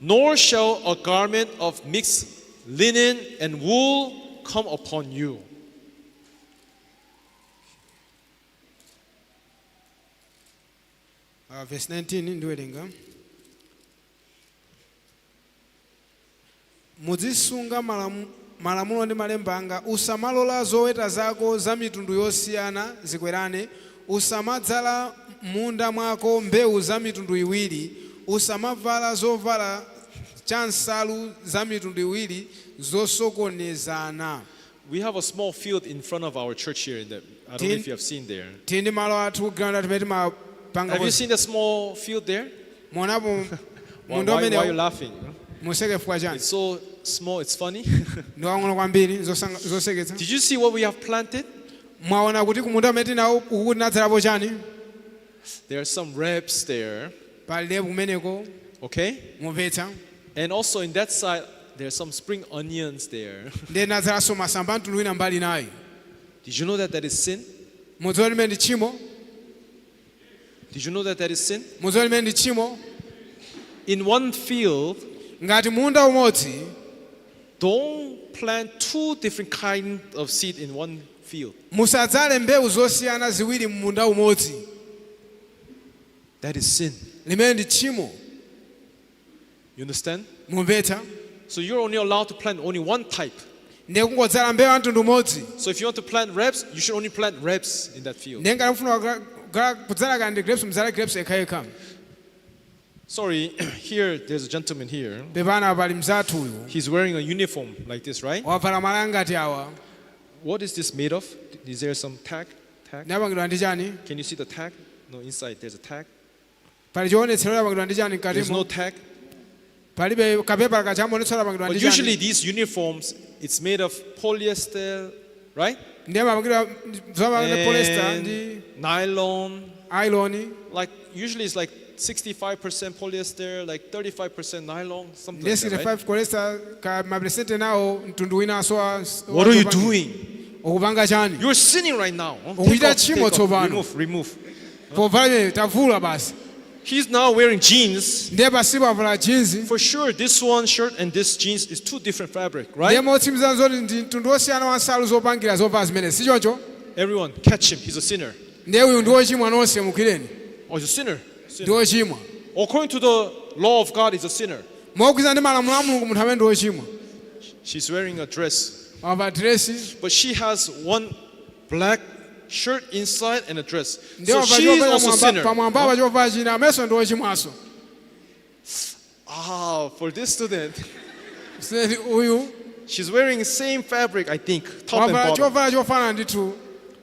Speaker 2: nor shall a garment of mixed linen and wool come upon you.
Speaker 3: Verse 19 ndiwerenga. Muzisunga malamu, Malamulo ndi malemba anga: usamalola zoweta zako za mitundu yosiyana zikwerane, usamadzala munda mwako mbewu za mitundu iwiri, usamavala zovala cha nsalu za mitundu iwiri zosokonezana.
Speaker 2: We have a small field in front of our church here. I don't know if you have seen there.
Speaker 3: Tili ndi malo athu kuground timene timapanga.
Speaker 2: Have you seen the small field there?
Speaker 3: Muonapo munda
Speaker 2: Why are you
Speaker 3: umene?
Speaker 2: laughing?
Speaker 3: Museke chifukwa chani?
Speaker 2: It's so small, it's funny.
Speaker 3: Ndi wang'ono kwambiri, zoseketsa.
Speaker 2: Did you see what we have planted?
Speaker 3: Mwaona kuti kumunda umene tinawo uku tinadzalapo chani?
Speaker 2: There are some rape there,
Speaker 3: Pali rape kumeneko.
Speaker 2: Okay?
Speaker 3: Mumvetsa?
Speaker 2: And also in that side, there are some spring onions there.
Speaker 3: Ndiye tinadzalanso masamba mtundu wina mbali nayi.
Speaker 2: Did you know that that is sin?
Speaker 3: Mudziwa limene ndi tchimo?
Speaker 2: Did you know that that is sin?
Speaker 3: Mudziwa limene ndi tchimo?
Speaker 2: In one field,
Speaker 3: Ngati munda umodzi,
Speaker 2: don't plant two different kind of seed in one field.
Speaker 3: Musadzale mbewu zosiyana ziwiri munda umodzi.
Speaker 2: That is sin.
Speaker 3: Limene ndi tchimo.
Speaker 2: You understand?
Speaker 3: Mumvetsa?
Speaker 2: So you're only allowed to plant only one type.
Speaker 3: Ndiye kungodzala mbewu ya mtundu umodzi.
Speaker 2: So if you want to plant grapes, you should only plant grapes in that field.
Speaker 3: Ndiye ngati mufuna kudzala kandi grapes, mdzale grapes yekhayekha.
Speaker 2: Sorry, here there's a gentleman here.
Speaker 3: Pepana, pali mzathu uyu.
Speaker 2: He's wearing a uniform like this, right?
Speaker 3: Wavala malaya ngati awa.
Speaker 2: What is this made of? Is there some tag? Tag?
Speaker 3: Ndapangidwa ndi chani?
Speaker 2: Can you see the tag? No, inside there's a tag.
Speaker 3: Pali chionetsero lapangidwa ndi chani
Speaker 2: There's no
Speaker 3: mkatimo?
Speaker 2: tag.
Speaker 3: Palibe kapepala kachamuonetsero lapangidwa
Speaker 2: But
Speaker 3: ndi
Speaker 2: usually
Speaker 3: chani.
Speaker 2: these uniforms, it's made of polyester, right?
Speaker 3: Ndiye mapangidwa zopangidwa polyester ndi
Speaker 2: And nylon.
Speaker 3: nylon.
Speaker 2: Like usually it's like 65% polyester, like 35% nylon, something
Speaker 3: Ndiye
Speaker 2: like that, right?
Speaker 3: 65 polyester ka maperesente nawo mtundu winanso wa.
Speaker 2: What are you doing?
Speaker 3: Ukupanga chani?
Speaker 2: You're sinning right now. Huh?
Speaker 3: Ukuchita
Speaker 2: Take off,
Speaker 3: tchimo
Speaker 2: take off.
Speaker 3: tsopano.
Speaker 2: Remove, remove.
Speaker 3: Povala imene tavula basi.
Speaker 2: He's now wearing jeans.
Speaker 3: Ndiye pasipo avala jeans.
Speaker 2: For sure, this one shirt and this jeans is two different fabric,
Speaker 3: Ndiye
Speaker 2: right?
Speaker 3: motsimikiza zoti ndi mtundu wosiyana wa nsalu zopangira zovala zimene, si choncho?
Speaker 2: Everyone, catch him. He's a sinner.
Speaker 3: Ndiye uyu ndi wochimwa, nonse mugwireni.
Speaker 2: Oh, he's a sinner.
Speaker 3: Ndi
Speaker 2: Sinner.
Speaker 3: wochimwa.
Speaker 2: According to the law of God, he's a sinner.
Speaker 3: Mogwirizana ndi malamulo a Mulungu, munthu amene ndi wochimwa.
Speaker 2: She's wearing a dress,
Speaker 3: Wavala diresi.
Speaker 2: But she has one black shirt inside and a dress.
Speaker 3: Ndiye
Speaker 2: So
Speaker 3: wavala
Speaker 2: she is
Speaker 3: chovala
Speaker 2: also sinner.
Speaker 3: pamwambapa chovala china, amenso ndi wochimwaso.
Speaker 2: Ah, for this student,
Speaker 3: Sedi uyu
Speaker 2: she's wearing same fabric, I think, top and
Speaker 3: wavala
Speaker 2: bottom.
Speaker 3: chovala chofanana ndithu.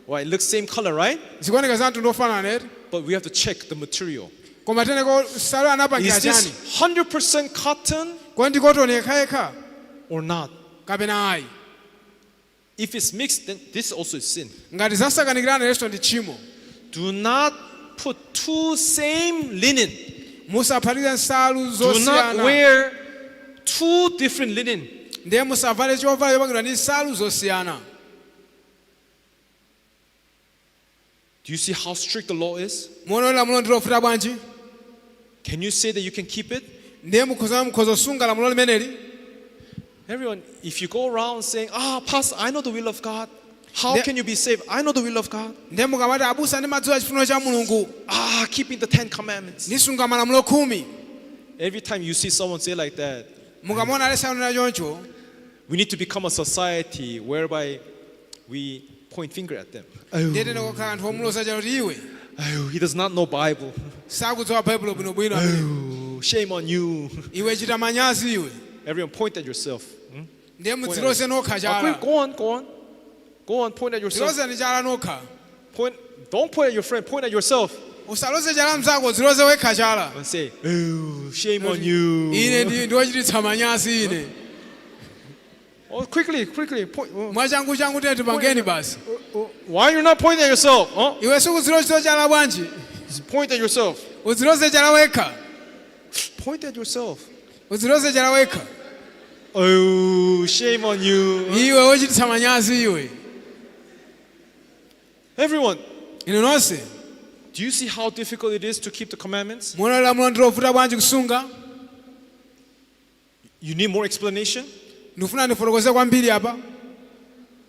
Speaker 2: Well, it looks same color, right?
Speaker 3: Zikuoneka za mtundu ofanana eti.
Speaker 2: But we have to check the material.
Speaker 3: Koma teneko nsalu anapangira
Speaker 2: Is
Speaker 3: chani?
Speaker 2: this 100% cotton
Speaker 3: Kodi ndi kotoni yekhayekha
Speaker 2: or not?
Speaker 3: Kapena ayi?
Speaker 2: If it's mixed, then this also is sin.
Speaker 3: Ngati zasakanikirana, leso ndi tchimo.
Speaker 2: Do not put two same linen.
Speaker 3: Musaphatikize nsalu
Speaker 2: Do not
Speaker 3: zosiyana.
Speaker 2: Wear two different linen.
Speaker 3: Ndiye musavale chovala chopangidwa ndi nsalu zosiyana.
Speaker 2: Do you see how strict the law is?
Speaker 3: Muona lamulo ndi lovuta bwanji?
Speaker 2: Can you say that you can keep it?
Speaker 3: Ndiye mukhoza kusunga lamulo limeneli?
Speaker 2: Everyone, if you go around saying, "Ah, Pastor, I know the will of God. How can you be saved? I know the will of God."
Speaker 3: Ndiye mukamati, "Abusa, ndimadziwa chifuniro cha Mulungu."
Speaker 2: Ah, keeping the Ten Commandments.
Speaker 3: Nisunga malamulo khumi.
Speaker 2: Every time you see someone say like that,
Speaker 3: Mukamona aliyense akunena choncho,
Speaker 2: we need to become a society whereby we point finger at them.
Speaker 3: Ndiye tene kokhala anthu omuloza chala kuti iwe
Speaker 2: Oh, he does not know Bible.
Speaker 3: Sakudziwa baibulo bwinobwino amene.
Speaker 2: Oh, shame on you.
Speaker 3: Iwe chita manyazi iwe.
Speaker 2: Everyone point at yourself. Hmm?
Speaker 3: Ndiye mudziloze nokha
Speaker 2: Ah,
Speaker 3: chala.
Speaker 2: quick, go on, go on. Go on, point at yourself.
Speaker 3: Dzilozeni chala nokha.
Speaker 2: Point, don't point at your friend, point at yourself.
Speaker 3: Usaloze chala mzako, dziloze wekha chala.
Speaker 2: And say, "Oh, shame on you."
Speaker 3: Ine ndi ndiwochititsa manyazi ine.
Speaker 2: Oh, quickly, quickly. Point. Oh.
Speaker 3: Mwachangu changu tiye tipangeni basi.
Speaker 2: Why you're not pointing at yourself? Huh?
Speaker 3: Iwe sukudziloza chala bwanji?
Speaker 2: Point at yourself.
Speaker 3: Udziloze chala wekha.
Speaker 2: Point at yourself.
Speaker 3: Udziloze chala wekha.
Speaker 2: Oh, shame on you.
Speaker 3: Iwe wochititsa manyazi iwe.
Speaker 2: Everyone,
Speaker 3: Inu nonse,
Speaker 2: do you see how difficult it is to keep the commandments?
Speaker 3: Muona lamulo ndi lovuta bwanji kusunga?
Speaker 2: You need more explanation?
Speaker 3: Ndikufuna ndifotokoze kwambiri apa?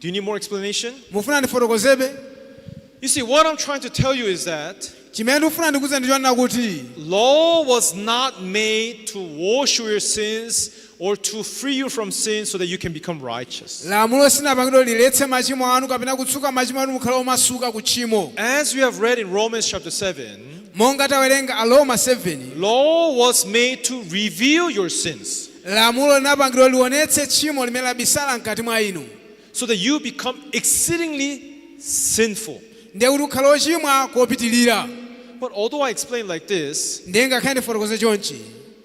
Speaker 2: Do you need more explanation?
Speaker 3: Mufuna ndifotokozebe?
Speaker 2: You see, what I'm trying to tell you is that
Speaker 3: Chimene ndikufuna ndikuuze ndichonena kuti
Speaker 2: law was not made to wash your sins or to free you from sin so that you can become righteous.
Speaker 3: Lamulo sinapangidwe liletse machimo anu kapena kutsuka machimo anu mukhale omasuka ku tchimo.
Speaker 2: As we have read in Romans chapter 7,
Speaker 3: Monga tawerenga Aroma 7,
Speaker 2: law was made to reveal your sins
Speaker 3: lamulo linapangidwa lionetse tchimo limene labisala mkati mwa inu,
Speaker 2: so that you become exceedingly sinful.
Speaker 3: Ndiye kuti ukhale ochimwa kopitilira.
Speaker 2: But although I explain like this,
Speaker 3: Ndiye ngakhale ndifotokoze chonchi,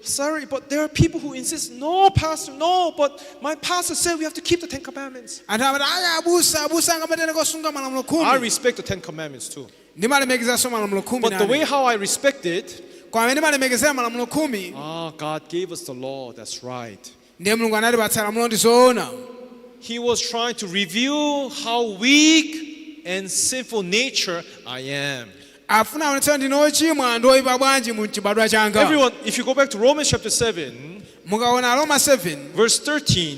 Speaker 2: sorry, but there are people who insist, "No, pastor, no, but my pastor said we have to keep the Ten Commandments."
Speaker 3: Anthu amati aya abusa abusa angamatene kosunga malamulo
Speaker 2: I
Speaker 3: 10.
Speaker 2: Respect the Ten Commandments too.
Speaker 3: Ndimalemekezanso malamulo 10.
Speaker 2: But the way
Speaker 3: Nane.
Speaker 2: How I respect it,
Speaker 3: Koma amene ndimalemekezera malamulo 10,
Speaker 2: ah, God gave us the law, that's right.
Speaker 3: Ndiye Mulungu anatipatsa lamulo ndi zoona.
Speaker 2: He was trying to reveal how weak and sinful nature I am.
Speaker 3: Afuna aonetsa ndine ochimwa ndi oyipa bwanji mu chibadwa changa.
Speaker 2: Everyone, if you go back to Romans chapter 7,
Speaker 3: Mukaona Aroma 7,
Speaker 2: verse 13,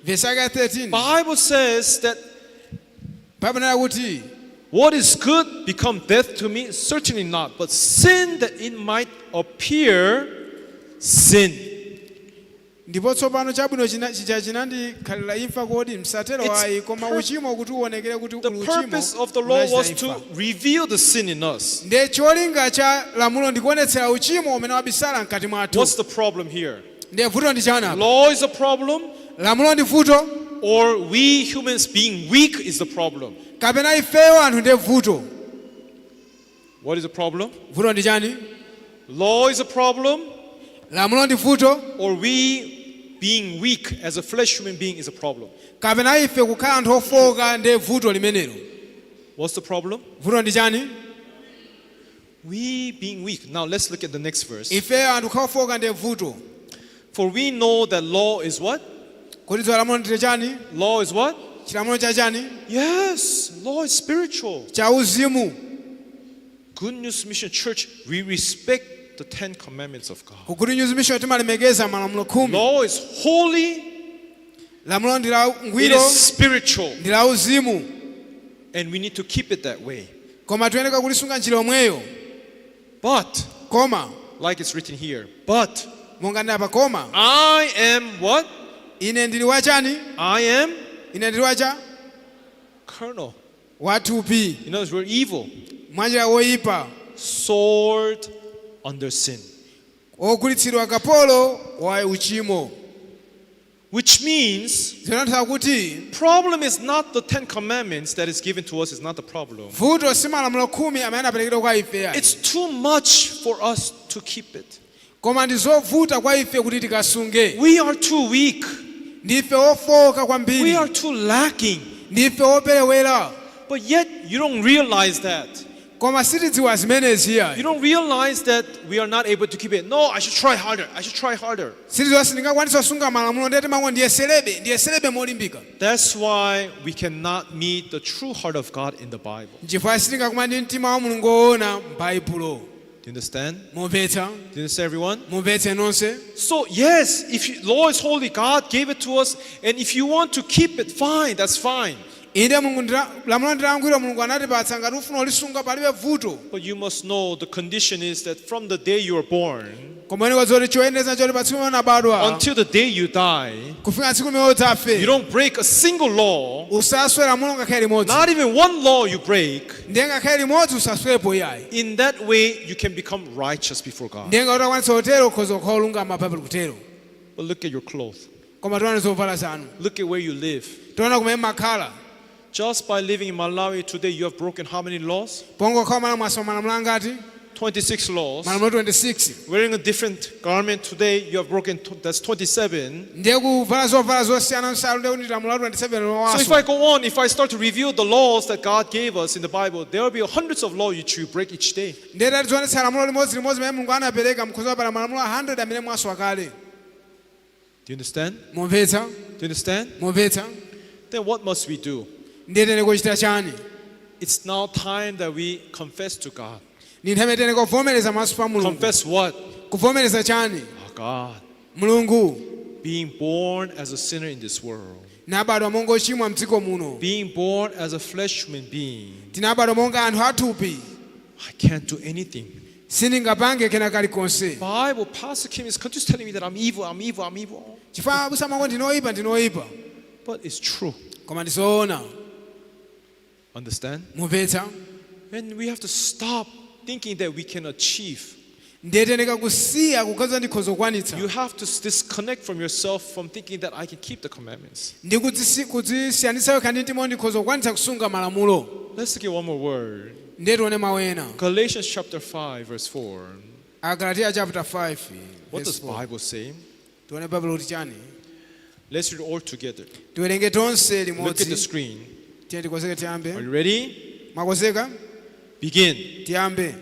Speaker 3: vesi yake ya 13,
Speaker 2: Bible says that
Speaker 3: Baibulo linena kuti
Speaker 2: what is good become death to me? Certainly not. But sin that it might appear sin.
Speaker 3: Ndipo tsopano chabwino china- chija chinandikhalira imfa kodi msatero
Speaker 2: It's
Speaker 3: ayi koma uchimo kuti uonekere kuti
Speaker 2: The
Speaker 3: uli uchimo
Speaker 2: purpose of the law was
Speaker 3: unachita
Speaker 2: to
Speaker 3: imfa.
Speaker 2: Reveal the sin in us.
Speaker 3: Ndiye cholinga cha lamulo ndikuonetsera uchimo umene wabisala mkati mwathu.
Speaker 2: What's the problem here?
Speaker 3: Ndiye vuto ndi chani apa?
Speaker 2: Law is a problem,
Speaker 3: Lamulo ndi vuto,
Speaker 2: or we humans being weak is the problem?
Speaker 3: Kapena ifeyo anthu ndiye vuto?
Speaker 2: What is the problem?
Speaker 3: Vuto ndi chani?
Speaker 2: Law is a problem,
Speaker 3: Lamulo ndi vuto,
Speaker 2: or we being weak as a flesh human being is a problem?
Speaker 3: Kapena ife kukhala anthu ofowoka ndiye vuto limenelo?
Speaker 2: What's the problem?
Speaker 3: Vuto ndi chani?
Speaker 2: We being weak. Now let's look at the next verse.
Speaker 3: Ifeyo anthu kukhala ofowoka ndiye vuto.
Speaker 2: For we know that law is what?
Speaker 3: Kuti dziwa lamulo ndi chani?
Speaker 2: Law is what?
Speaker 3: Chilamulo cha chani?
Speaker 2: Yes, law is spiritual.
Speaker 3: Cha uzimu.
Speaker 2: Good News Mission Church, we respect the Ten Commandments of God.
Speaker 3: Ku Good News Mission timalemekeza malamulo 10.
Speaker 2: Law is holy,
Speaker 3: Lamulo ndi la
Speaker 2: it
Speaker 3: ngwiro,
Speaker 2: is spiritual,
Speaker 3: ndi la uzimu,
Speaker 2: and we need to keep it that way.
Speaker 3: Koma tiyenera kulisunga njira yomweyo.
Speaker 2: But,
Speaker 3: Koma,
Speaker 2: like it's written here, but
Speaker 3: monga ndapa koma,
Speaker 2: I am what?
Speaker 3: Ine ndili wachani?
Speaker 2: I am
Speaker 3: Ine ndili wacha
Speaker 2: carnal.
Speaker 3: Wathupi.
Speaker 2: In other words, we're evil,
Speaker 3: Mwanjira woyipa,
Speaker 2: sold under sin.
Speaker 3: Ogulitsidwa kapolo wa uchimo.
Speaker 2: Which means,
Speaker 3: Zinatanthauza kuti
Speaker 2: problem is not the Ten Commandments that is given to us, is not the problem.
Speaker 3: Vuto si malamulo 10 amene anaperekedwa kwa ife ayi.
Speaker 2: It's too much for us to keep it.
Speaker 3: Koma ndi zovuta kwa ife kuti tikasunge.
Speaker 2: We are too weak.
Speaker 3: Ndife ofowoka kwambiri.
Speaker 2: We are too lacking.
Speaker 3: Ndife operewera.
Speaker 2: But yet, you don't realize that.
Speaker 3: Koma sitidziwa zimenezi
Speaker 2: You
Speaker 3: ayi.
Speaker 2: don't realize that we are not able to keep it. No, I should try harder. I should try harder.
Speaker 3: Sitidziwa sindingakwanitsa kusunga malamulo ndiye timango ndiyeserebe ndiyeserebe molimbika.
Speaker 2: That's why we cannot meet the true heart of God in the Bible.
Speaker 3: Nchifukwa sitingakumane ndi mtima wa Mulungu woona m'Baibulo.
Speaker 2: Do you understand?
Speaker 3: Mumvetsa?
Speaker 2: Do you understand, everyone?
Speaker 3: Mumvetse nonse?
Speaker 2: So, yes, if you, law is holy, God gave it to us, and if you want to keep it, fine, that's fine.
Speaker 3: Inde Mulungu ndila- lamulo ndilangwiro Mulungu anatipatsa ngati ufuna ulisunga palibe vuto.
Speaker 2: But you must know the condition is that from the day you are born
Speaker 3: Koma ine zoti choyendereza choti pa tsiku limene unabadwa
Speaker 2: until the day you die,
Speaker 3: kufika tsiku limene udzafe
Speaker 2: you don't break a single law,
Speaker 3: usaswe lamulo ngakhale limodzi.
Speaker 2: Not even one law you break.
Speaker 3: Ndiye ngakhale limodzi usaswepo iyayi.
Speaker 2: In that way, you can become righteous before God.
Speaker 3: Ndiye ngati utakwanitsa kutero ukhoza kukhala olungama Baibulo kutero.
Speaker 2: But look at your clothes.
Speaker 3: Koma tione zovala zanu.
Speaker 2: Look at where you live.
Speaker 3: Tiona kumene makhala.
Speaker 2: Just by living in Malawi today, you have broken how many laws?
Speaker 3: Pongokhala Malawi mwaswa malamulo angati?
Speaker 2: 26 laws.
Speaker 3: Malamulo 26.
Speaker 2: Wearing a different garment today, you have broken, that's 27.
Speaker 3: Ndiye kuvala zovala zosiyana nsalu ndiye kuti lamulo 27.
Speaker 2: So if
Speaker 3: lowaswa.
Speaker 2: I go on, if I start to reveal the laws that God gave us in the Bible, there will be hundreds of laws which you break each day.
Speaker 3: Ndiye tizionetsa lamulo limodzi limodzi limene Mulungu anapereka mkhoza pala malamulo 100 amene mwaswa kale.
Speaker 2: Do you understand?
Speaker 3: Mumvetsa?
Speaker 2: Do you understand?
Speaker 3: Mumvetsa?
Speaker 2: Then what must we do?
Speaker 3: Ndiye tene kuchita chani?
Speaker 2: It's now time that we confess to God.
Speaker 3: Ni nthawi tene kuvomereza maso pa Mulungu.
Speaker 2: Confess what?
Speaker 3: Kuvomereza chani?
Speaker 2: Oh God,
Speaker 3: Mulungu,
Speaker 2: being born as a sinner in this world,
Speaker 3: tinabadwa monga ochimwa mdziko muno,
Speaker 2: being born as a flesh human being,
Speaker 3: tinabadwa monga anthu athupi,
Speaker 2: I can't do anything.
Speaker 3: Sindingapange kena kalikonse.
Speaker 2: Bible, Pastor Kim is continuously telling me that I'm evil, I'm evil, I'm evil.
Speaker 3: Chifukwa abusa amangoti ndinoyipa ndinoyipa.
Speaker 2: But it's true.
Speaker 3: Koma ndizoona.
Speaker 2: Understand?
Speaker 3: Mumvetsa?
Speaker 2: And we have to stop thinking that we can achieve.
Speaker 3: Ndiye tiyenera kusiya kuganiza ndikhoza kukwanitsa.
Speaker 2: You have to disconnect from yourself from thinking that I can keep the commandments.
Speaker 3: Ndi kudzisiyanitsa wekha ndi mtima ndikhoza kukwanitsa kusunga malamulo.
Speaker 2: Let's look at one more word.
Speaker 3: Ndiye tione mawu ena.
Speaker 2: Galatians chapter 5, verse 4.
Speaker 3: Agalatiya chapter 5
Speaker 2: What
Speaker 3: verse
Speaker 2: does
Speaker 3: 4.
Speaker 2: Bible say?
Speaker 3: Tione Baibulo kuti chani.
Speaker 2: Let's read all together.
Speaker 3: Tiwerenge tonse
Speaker 2: Look at the
Speaker 3: limodzi.
Speaker 2: Screen.
Speaker 3: Tiye tikonzeke tiyambe.
Speaker 2: Are you ready?
Speaker 3: Mwakonzeka?
Speaker 2: Begin.
Speaker 3: Tiyambe.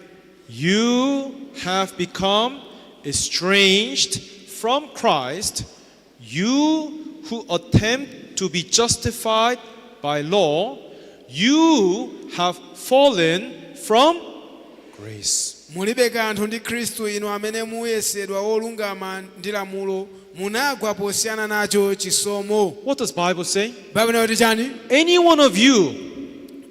Speaker 2: You have become estranged from Christ, you who attempt to be justified by law, you have fallen from grace.
Speaker 3: Mulibe kanthu ndi Khristu inu amene muyesedwa wolungama ndi lamulo munagwa posiyana nacho chisomo.
Speaker 2: What does Bible say?
Speaker 3: Baibulo kuti chani?
Speaker 2: Any one of you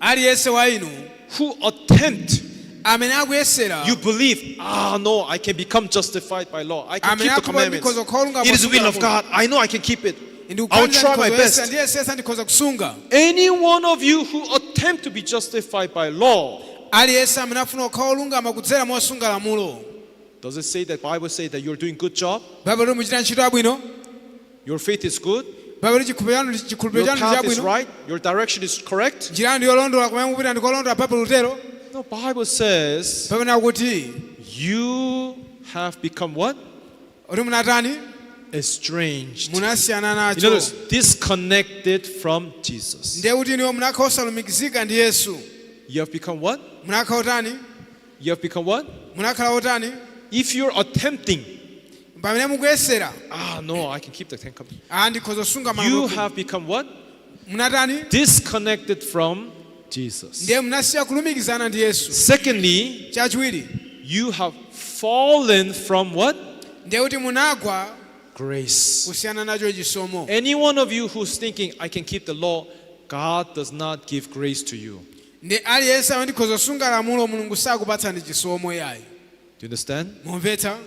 Speaker 3: Aliyense wa inu
Speaker 2: who attempt,
Speaker 3: amene akuyesera
Speaker 2: you believe, ah no, I can become justified by law. I can
Speaker 3: amene
Speaker 2: keep the
Speaker 3: akuba
Speaker 2: commandments.
Speaker 3: ndikhoza kukhala
Speaker 2: It is the will of
Speaker 3: olungama
Speaker 2: God. I know I can keep it. I will try my best.
Speaker 3: Ndiyesesa ndikhoza kusunga.
Speaker 2: Any one of you who attempt to be justified by law,
Speaker 3: Aliyense amene afuna kukhala olungama kudzera mosunga lamulo.
Speaker 2: Does it say that Bible say that you're doing good job?
Speaker 3: Baibulo muchita ntchito yabwino?
Speaker 2: Your faith is good?
Speaker 3: Baibulo chikhulupiriro
Speaker 2: Your
Speaker 3: chanu ndi
Speaker 2: path is
Speaker 3: chabwino?
Speaker 2: Right? Your direction is correct?
Speaker 3: Njira yanu yolondola kumene mupita ndikolondola Baibulo lutero?
Speaker 2: No, Bible says
Speaker 3: Baibulo akuti
Speaker 2: you have become what?
Speaker 3: kuti munatani?
Speaker 2: Estranged.
Speaker 3: Munasiyana
Speaker 2: In other
Speaker 3: nacho.
Speaker 2: words, disconnected from Jesus.
Speaker 3: Ndiye kuti inuyo munakhala osalumikizika ndi Yesu.
Speaker 2: You have become what?
Speaker 3: Munakhala otani?
Speaker 2: You have become what?
Speaker 3: Munakhala otani?
Speaker 2: If you're attempting,
Speaker 3: pamene mukuyesera,
Speaker 2: ah no, I can keep the Ten Commandments.
Speaker 3: Ah ndikhoza kusunga
Speaker 2: You
Speaker 3: malamulo.
Speaker 2: Have become what?
Speaker 3: Munatani?
Speaker 2: Disconnected from Jesus.
Speaker 3: Ndiye munasiya kulumikizana ndi Yesu.
Speaker 2: Secondly,
Speaker 3: chachiwiri,
Speaker 2: you have fallen from what?
Speaker 3: Ndiye kuti munagwa
Speaker 2: Grace.
Speaker 3: Kusiyana nacho chisomo.
Speaker 2: Any one of you who's thinking, I can keep the law, God does not give grace to you.
Speaker 3: Ndi aliyense amene ndikhoza kusunga lamulo Mulungu sakupatsani chisomo yayi.
Speaker 2: Do you understand?
Speaker 3: Mumvetsa?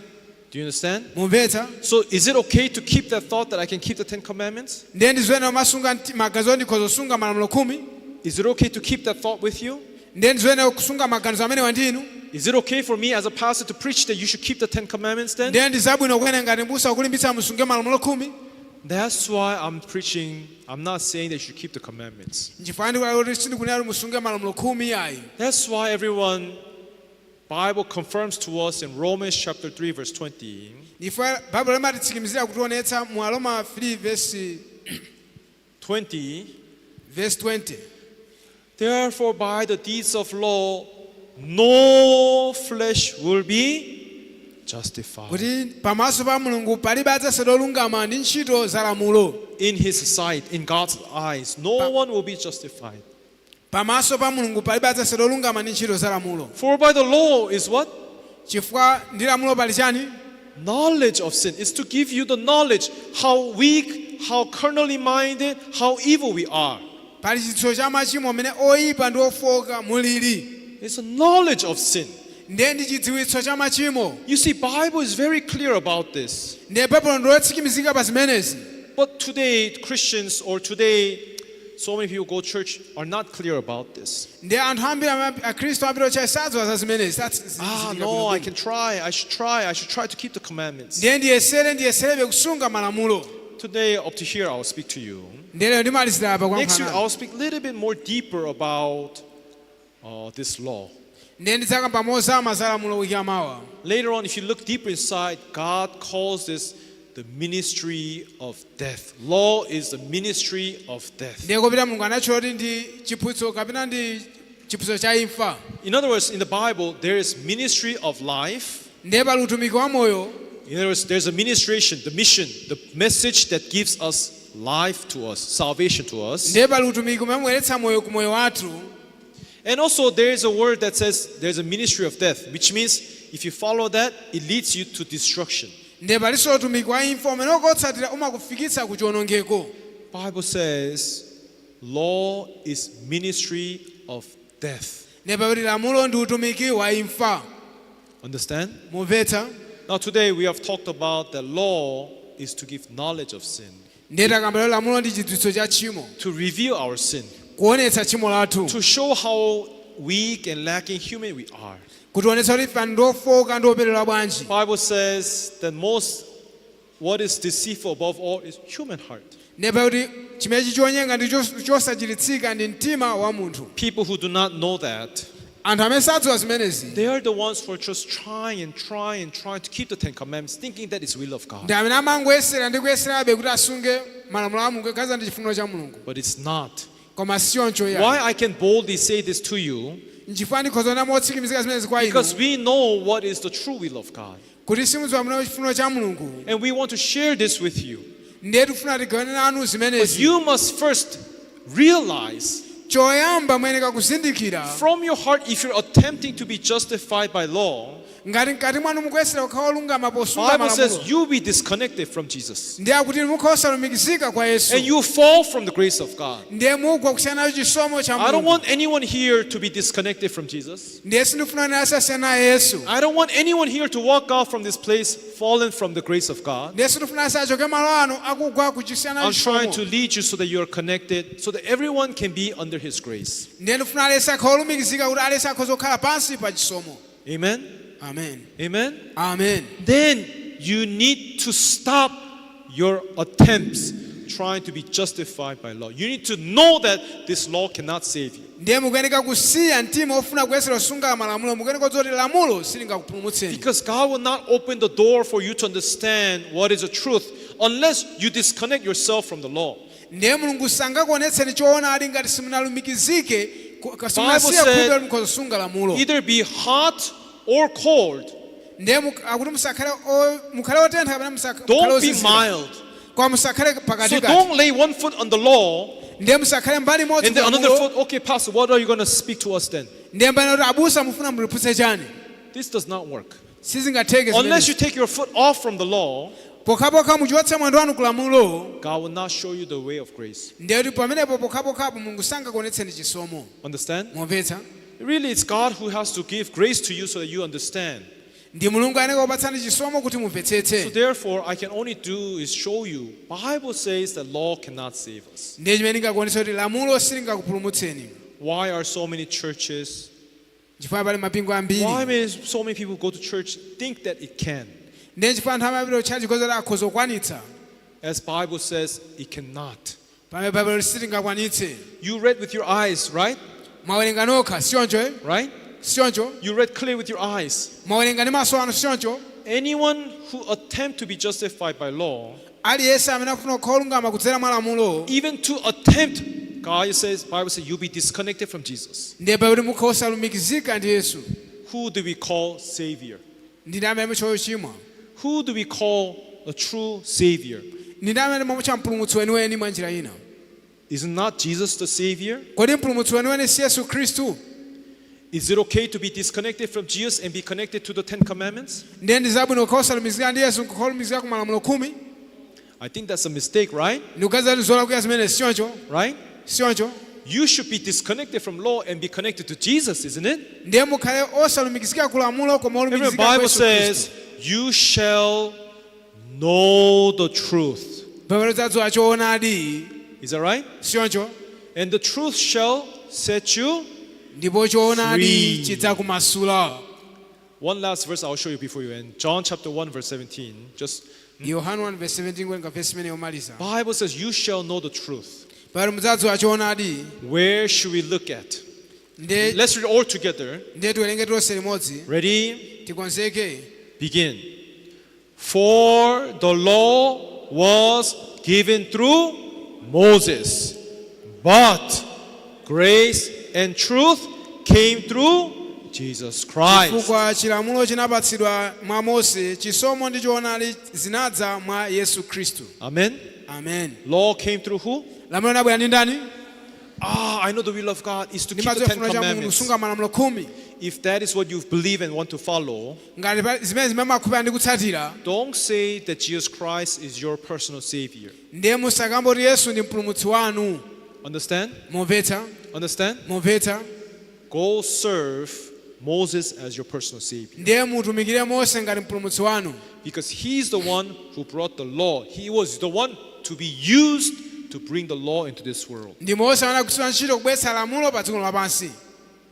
Speaker 2: Do you understand?
Speaker 3: Mumvetsa?
Speaker 2: So is it okay to keep that thought that I can keep the Ten Commandments?
Speaker 3: Ndiye ndizoyenera kumasunga maganizo ndikhoza kusunga malamulo khumi?
Speaker 2: Is it okay to keep that thought with you?
Speaker 3: Ndiye ndizoyenera kusunga maganizo amenewa ndi inu?
Speaker 2: Is it okay for me as a pastor to preach that you should keep the Ten Commandments then?
Speaker 3: Ndiye ndizabwino kuyena ngati mbusa kulimbitsa musunge malamulo khumi?
Speaker 2: That's why I'm preaching. I'm not saying that you should keep the commandments.
Speaker 3: Nchifukwa ndikuti kuti sindikunena kuti musunge malamulo khumi yayi.
Speaker 2: That's why everyone, Bible confirms to us in Romans chapter 3 verse 20.
Speaker 3: Ndichifukwa Baibulo limatitsimikizira kutionetsa mu Aroma 3 verse
Speaker 2: 20.
Speaker 3: Verse 20.
Speaker 2: Therefore by the deeds of law no flesh will be justified.
Speaker 3: Kuti pamaso pa Mulungu palibe adzayesedwa olungama ndi ntchito za lamulo.
Speaker 2: In his sight, in God's eyes, no one will be justified.
Speaker 3: Pamaso pa Mulungu palibe adzayesedwa olungama ndi ntchito za lamulo.
Speaker 2: For by the law is what?
Speaker 3: Chifukwa ndi lamulo pali chani?
Speaker 2: Knowledge of sin. It's to give you the knowledge how weak, how carnally minded, how evil we are.
Speaker 3: Pali chidziwitso cha machimo amene oyipa ndi ofoka mulili.
Speaker 2: It's a knowledge of sin.
Speaker 3: Ndiye ndi chidziwitso cha machimo.
Speaker 2: You see, Bible is very clear about this.
Speaker 3: Ndiye Baibulo ndilotsimikizika pa zimenezi.
Speaker 2: But today, Christians or today, so many people go to church are not clear about this.
Speaker 3: Ndiye anthu ambiri akhristu ambiri otchayi sadziwa za zimenezi.
Speaker 2: Ah, no, I can try. I should try. I should try to keep the commandments.
Speaker 3: Ndiye ndiyesere ndiyeserebe kusunga malamulo.
Speaker 2: Today, up to here, I will speak to you.
Speaker 3: Ndiye lero ndimalizira apa
Speaker 2: Next week,
Speaker 3: kuyankhula.
Speaker 2: I'll speak a little bit more deeper about this law.
Speaker 3: Ndiye ndidzakamba mozama za lamulo wiki yamawa.
Speaker 2: Later on, if you look deeper inside, God calls this the ministry of death. Law is the ministry of death.
Speaker 3: Ndiye kopita Mulungu anatchula kuti ndi chiphunzitso kapena ndi chiphunzitso cha imfa.
Speaker 2: In other words, in the Bible, there is ministry of life.
Speaker 3: Ndiye pali utumiki wa moyo.
Speaker 2: In other words, there's a ministration, the mission, the message that gives us life to us, salvation to us.
Speaker 3: Ndiye pali utumiki umene umabweretsa moyo ku moyo wathu.
Speaker 2: And also, there is a word that says there's a ministry of death, which means if you follow that, it leads you to destruction.
Speaker 3: Ndiye palinso utumiki wa imfa umene ukatsatira umakufikitsa ku chiwonongeko.
Speaker 2: Bible says law is ministry of death.
Speaker 3: Ndiye pakuti lamulo ndi utumiki wa imfa.
Speaker 2: Understand?
Speaker 3: Mumvetsa?
Speaker 2: Now, today we have talked about the law is to give knowledge of sin,
Speaker 3: Ndiye takamba lamulo ndi chidziwitso cha tchimo,
Speaker 2: to reveal our sin,
Speaker 3: kuonetsa tchimo lathu,
Speaker 2: to show how weak and lacking human we are.
Speaker 3: Kutionetsa kuti ife ndiofoka ndi operewera bwanji.
Speaker 2: Bible says that most what is deceitful above all is human heart.
Speaker 3: Ndipo kuti chimene chonyenga ndi chosachiritsika ndi mtima wa munthu.
Speaker 2: People who do not know that,
Speaker 3: Anthu amene sadziwa zimenezi,
Speaker 2: they are the ones who are just trying and trying and trying to keep the Ten Commandments, thinking that it's will of God.
Speaker 3: Ndi amene amangoyesera ndi kuyeserabe kuti asunge malamulo a Mulungu kaza ndi chifuniro cha Mulungu.
Speaker 2: But it's not.
Speaker 3: Koma si choncho ya.
Speaker 2: Why I can boldly say this to you?
Speaker 3: Nchifukwa ndikhoza kunena motsimikizika zimenezi kwa inu?
Speaker 2: Because we know what is the true will of God.
Speaker 3: Kuti simudziwa muna chifuniro cha Mulungu.
Speaker 2: And we want to share this with you.
Speaker 3: Ndiye tikufuna tigawane nanu
Speaker 2: But
Speaker 3: zimenezi.
Speaker 2: you must first realize
Speaker 3: Choyamba muyenera kuzindikira,
Speaker 2: from your heart, if you're attempting to be justified by law,
Speaker 3: ngati mkati mwanu mukuyesera kukhala olungama posunga
Speaker 2: Bible says
Speaker 3: malamulo,
Speaker 2: you'll be disconnected from Jesus.
Speaker 3: ndiye akuti mukhala osalumikizika kwa Yesu.
Speaker 2: And you fall from the grace of God.
Speaker 3: Ndiye mugwa kusiyana nacho chisomo cha
Speaker 2: I don't
Speaker 3: Mulungu.
Speaker 2: want anyone here to be disconnected from Jesus.
Speaker 3: Ndiye sindifuna wina asasiyana naye Yesu.
Speaker 2: I don't want anyone here to walk out from this place fallen from the grace of God.
Speaker 3: Ndiye sindifuna asachoke malo ano akugwa kuchisiyana
Speaker 2: I'm trying
Speaker 3: chisomo.
Speaker 2: to lead you so that you are connected, so that everyone can be under His grace.
Speaker 3: Ndiye ndifuna aliyense akhale olumikizika kuti aliyense akhoza kukhala pansi pa chisomo.
Speaker 2: Amen?
Speaker 3: Amen.
Speaker 2: Amen?
Speaker 3: Amen.
Speaker 2: Then you need to stop your attempts trying to be justified by law. You need to know that this law cannot save you.
Speaker 3: Ndiye mukuyeneka kusiya mtima ofuna kuyesera kusunga malamulo. Mukuyeneka kudziwa kuti lamulo silingakupulumutseni.
Speaker 2: Because God will not open the door for you to understand what is the truth unless you disconnect yourself from the law.
Speaker 3: Ndiye Mulungu sangakuonetseni choonadi ngati simunalumikizike simunasiya
Speaker 2: said,
Speaker 3: khulupirira mukhoza kusunga lamulo.
Speaker 2: Either be hot or cold.
Speaker 3: Ndiye akuti musakhale mukhale otentha kapena musakhale
Speaker 2: Don't be
Speaker 3: ozizira.
Speaker 2: mild.
Speaker 3: Koma musakhale
Speaker 2: So
Speaker 3: pakatikati.
Speaker 2: don't lay one foot on the law
Speaker 3: Ndiye musakhale mbali imodzi
Speaker 2: and then
Speaker 3: ku
Speaker 2: another
Speaker 3: lamulo,
Speaker 2: foot. Okay, Pastor, what are you going to speak to us then?
Speaker 3: ndiye mbali kuti abusa mufuna mutiphunzitse chani?
Speaker 2: This does not work.
Speaker 3: Sizingatheke
Speaker 2: Unless
Speaker 3: zimenezi.
Speaker 2: you take your foot off from the law,
Speaker 3: Pokhapokha muchotse mwendo wanu ku lamulo,
Speaker 2: God will not show you the way of grace.
Speaker 3: ndiye kuti pamenepo pokhapokhapo Mulungu sangakuonetseni chisomo.
Speaker 2: Understand?
Speaker 3: Mumvetsa?
Speaker 2: Really, it's God who has to give grace to you so that you understand.
Speaker 3: Ndi Mulungu ayenera kupatsani chisomo kuti
Speaker 2: So
Speaker 3: mumvetsetse.
Speaker 2: therefore, I can only do is show you. Bible says that law cannot save us.
Speaker 3: Ndiye chimene ndingakuonetsa kuti lamulo silingakupulumutseni.
Speaker 2: Why are so many churches?
Speaker 3: Chifukwa pali mapingo ambiri.
Speaker 2: Why may so many people go to church think that it can?
Speaker 3: Ndiye chifukwa anthu amapita kutchalitchi kuti akhoza kukwanitsa.
Speaker 2: As Bible says, it cannot.
Speaker 3: Pamene Baibulo silingakwanitse.
Speaker 2: You read with your eyes, right?
Speaker 3: Mwawerenga nokha, sichoncho eh?
Speaker 2: Right?
Speaker 3: Sichoncho?
Speaker 2: You read clear with your eyes.
Speaker 3: Mwawerenga ndi maso anu, sichoncho?
Speaker 2: Anyone who attempt to be justified by law,
Speaker 3: Aliyense amene akufuna kukhala olungama kudzera mwa lamulo,
Speaker 2: even to attempt, God says, Bible says, you'll be disconnected from Jesus.
Speaker 3: ndiye pakuti mukhala osalumikizika ndi Yesu.
Speaker 2: Who do we call Savior?
Speaker 3: Ndine amene mutcha wochimwa?
Speaker 2: Who do we call a true Savior?
Speaker 3: Ndine amene mwamutcha mpulumutsi weniweni mwa njira ina?
Speaker 2: Is not Jesus the Savior?
Speaker 3: Kodi mpulumutsi weniweni si Yesu Khristu?
Speaker 2: Is it okay to be disconnected from Jesus and be connected to the Ten Commandments?
Speaker 3: Ndiye ndi zabwino kukhala osalumikizika ndi Yesu nkukhala olumikizika ku malamulo 10?
Speaker 2: I think that's a mistake, right?
Speaker 3: Ndikuganiza kuti zolakwika zimene, sichoncho?
Speaker 2: Right?
Speaker 3: Sichoncho?
Speaker 2: You should be disconnected from law and be connected to Jesus, isn't it?
Speaker 3: Ndiye mukhale osalumikizika ku lamulo koma
Speaker 2: Remember,
Speaker 3: olumikizika kwa
Speaker 2: Bible
Speaker 3: Yesu Khristu.
Speaker 2: says, "You shall know the truth."
Speaker 3: Pamene udzadziwa choonadi.
Speaker 2: Is that right?
Speaker 3: Sichoncho?
Speaker 2: And the truth shall set you.
Speaker 3: Ndipo choonadi
Speaker 2: Free.
Speaker 3: chidzakumasula.
Speaker 2: One last verse I'll show you before you end. John chapter 1, verse 17. Just
Speaker 3: Yohane 1 verse 17, kuwerenga verse imene yomaliza.
Speaker 2: Bible says, "You shall know the truth."
Speaker 3: Pamene mudzadziwa choonadi.
Speaker 2: Where should we look at?
Speaker 3: Ndiye
Speaker 2: Let's read all together.
Speaker 3: ndiye tiwerenge tonse limodzi.
Speaker 2: Ready?
Speaker 3: Tikonzeke.
Speaker 2: Begin. For the law was given through Moses, but grace and truth came through Jesus Christ.
Speaker 3: Chifukwa chilamulo chinapatsidwa mwa Mose, chisomo ndi choonadi zinadza mwa Yesu Khristu.
Speaker 2: Amen.
Speaker 3: Amen.
Speaker 2: Law came through who?
Speaker 3: Lamulo linabwera ndi ndani?
Speaker 2: Ah, I know the will of God is to keep the
Speaker 3: Ndimadziwa
Speaker 2: Ten
Speaker 3: chifuniro cha Mulungu
Speaker 2: Commandments.
Speaker 3: kusunga malamulo 10.
Speaker 2: If that is what you believe and want to follow,
Speaker 3: Ngati zimene zimene ndi kutsatira,
Speaker 2: don't say that Jesus Christ is your personal savior.
Speaker 3: Ndiye musakamboti Yesu ndi mpulumutsi wanu.
Speaker 2: Understand?
Speaker 3: Mumvetsa?
Speaker 2: Understand?
Speaker 3: Mumvetsa?
Speaker 2: Go serve Moses as your personal savior.
Speaker 3: Ndiye mutumikire Mose ngati mpulumutsi wanu.
Speaker 2: Because he's the one who brought the law. He was the one to be used to bring the law into this world.
Speaker 3: Ndi Mose anagwiritsidwa ntchito kubweretsa lamulo pa dziko lapansi.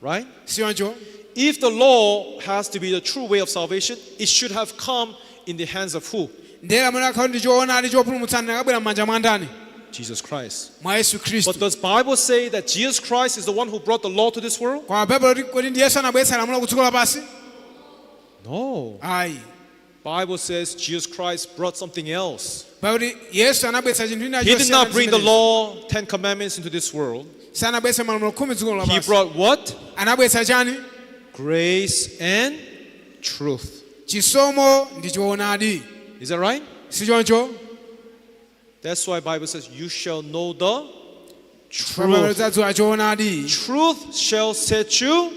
Speaker 2: Right?
Speaker 3: Siyoncho?
Speaker 2: If the law has to be the true way of salvation, it should have come in the hands of who?
Speaker 3: Ndiye lamulo akhala ndi choonadi chopulumutsana nakabwera m'manja mwa ndani?
Speaker 2: Jesus Christ.
Speaker 3: Mwa Yesu Khristu.
Speaker 2: But does Bible say that Jesus Christ is the one who brought the law to this world?
Speaker 3: Kwa Baibulo kuti ndi Yesu anabweretsa lamulo ku dziko lapansi?
Speaker 2: No.
Speaker 3: Ayi.
Speaker 2: Bible says Jesus Christ brought something else.
Speaker 3: Pakuti Yesu anabweretsa chinthu china
Speaker 2: He did
Speaker 3: chosiyana
Speaker 2: not
Speaker 3: ndi
Speaker 2: bring the
Speaker 3: zimenezi.
Speaker 2: law, 10 commandments into this world.
Speaker 3: Sanabweretse malamulo khumi dziko
Speaker 2: He
Speaker 3: lapansi.
Speaker 2: brought what?
Speaker 3: Anabweretsa chani?
Speaker 2: Grace and truth.
Speaker 3: Chisomo ndi choonadi.
Speaker 2: Is that right?
Speaker 3: Sichoncho?
Speaker 2: That's why Bible says you shall know the
Speaker 3: Baibulo
Speaker 2: truth.
Speaker 3: tidzadziwa choonadi.
Speaker 2: Truth shall set you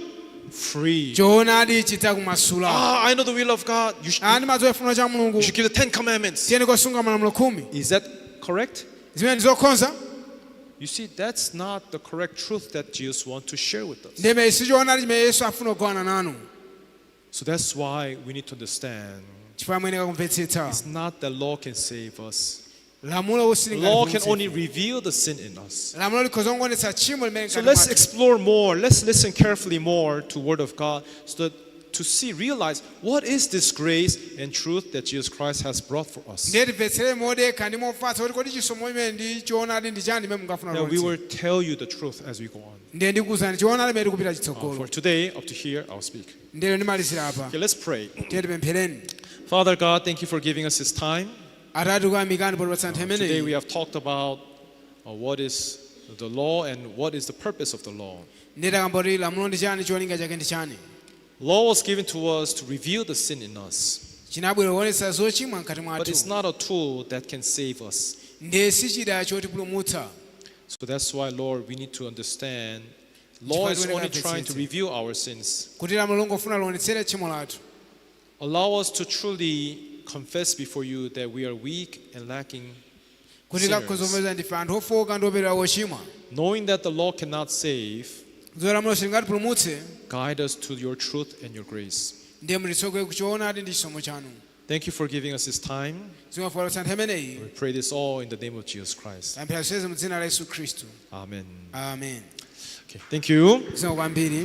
Speaker 2: free.
Speaker 3: Choonadi chidzakumasula.
Speaker 2: Ah, I know the will of God. You should,
Speaker 3: Ah, ndimadziwa chifuniro cha Mulungu.
Speaker 2: you should keep the 10 commandments.
Speaker 3: Tiyeni kosunga malamulo khumi.
Speaker 2: Is that correct?
Speaker 3: Zimene ndizokhonza?
Speaker 2: You see, that's not the correct truth that Jesus wants to share with us.
Speaker 3: Ndime sichoonadi chimene Yesu afuna kugawana nanu.
Speaker 2: So that's why we need to understand
Speaker 3: Chifukwa muyenera kumvetsetsa
Speaker 2: it's not that law can save us.
Speaker 3: Lamulo
Speaker 2: Law can only
Speaker 3: silingatipulumutse.
Speaker 2: Reveal the sin in us.
Speaker 3: Lamulo likhoza kungoonetsa tchimo limene
Speaker 2: So
Speaker 3: mkati
Speaker 2: let's
Speaker 3: mwathu.
Speaker 2: Explore more. Let's listen carefully more to Word of God so that to see, realize what is this grace and truth that Jesus Christ has brought for us.
Speaker 3: Ndiye timvetsere modekha ndi mofatsa kuti kodi chisomo imene ndi choonadi ndi chani imene mungafuna
Speaker 2: Now we
Speaker 3: kuonetsa.
Speaker 2: will tell you the truth as we go on.
Speaker 3: Ndiye ndikuwuzani choonadi imene tikupita chitsogolo.
Speaker 2: For today, up to here, I'll speak.
Speaker 3: Ndiye ndimalizira apa.
Speaker 2: Okay, let's pray.
Speaker 3: Tiye tipemphereni.
Speaker 2: Father God, thank you for giving us this time.
Speaker 3: Atate tikuyamikani potipatsa nthawi
Speaker 2: Today we
Speaker 3: imeneyi.
Speaker 2: Have talked about what is the law and what is the purpose of the law.
Speaker 3: Ndiye takamba kuti lamulo ndi chani, cholinga chake ndi chani.
Speaker 2: Law was given to us to reveal the sin in us,
Speaker 3: Chinabwera kuonetsa zochimwa mkati
Speaker 2: but it's
Speaker 3: mwathu.
Speaker 2: Not a tool that can save us.
Speaker 3: Ndiye si chida chotipulumutsa.
Speaker 2: So that's why, Lord, we need to understand law is only trying to reveal our sins.
Speaker 3: Kuti lamulo longofuna lionetsere tchimo lathu.
Speaker 2: Allow us to truly confess before you that we are weak and lacking
Speaker 3: Kuti
Speaker 2: sinners.
Speaker 3: kakhoza ndife anthu ofowoka ndi operewera wochimwa.
Speaker 2: Knowing that the law cannot save,
Speaker 3: Zo lamulo silingatipulumutse,
Speaker 2: guide us to your truth and your grace.
Speaker 3: Ndiye mutitsogolere kuchoonadi ndi chisomo chanu.
Speaker 2: Thank you for giving us this time.
Speaker 3: Zimafuna nthawi imeneyi.
Speaker 2: We pray this all in the name of Jesus Christ.
Speaker 3: Tapemphera zonsezi mu dzina la Yesu Khristu.
Speaker 2: Amen.
Speaker 3: Amen.
Speaker 2: Okay, thank you.
Speaker 3: Zikomo kwambiri.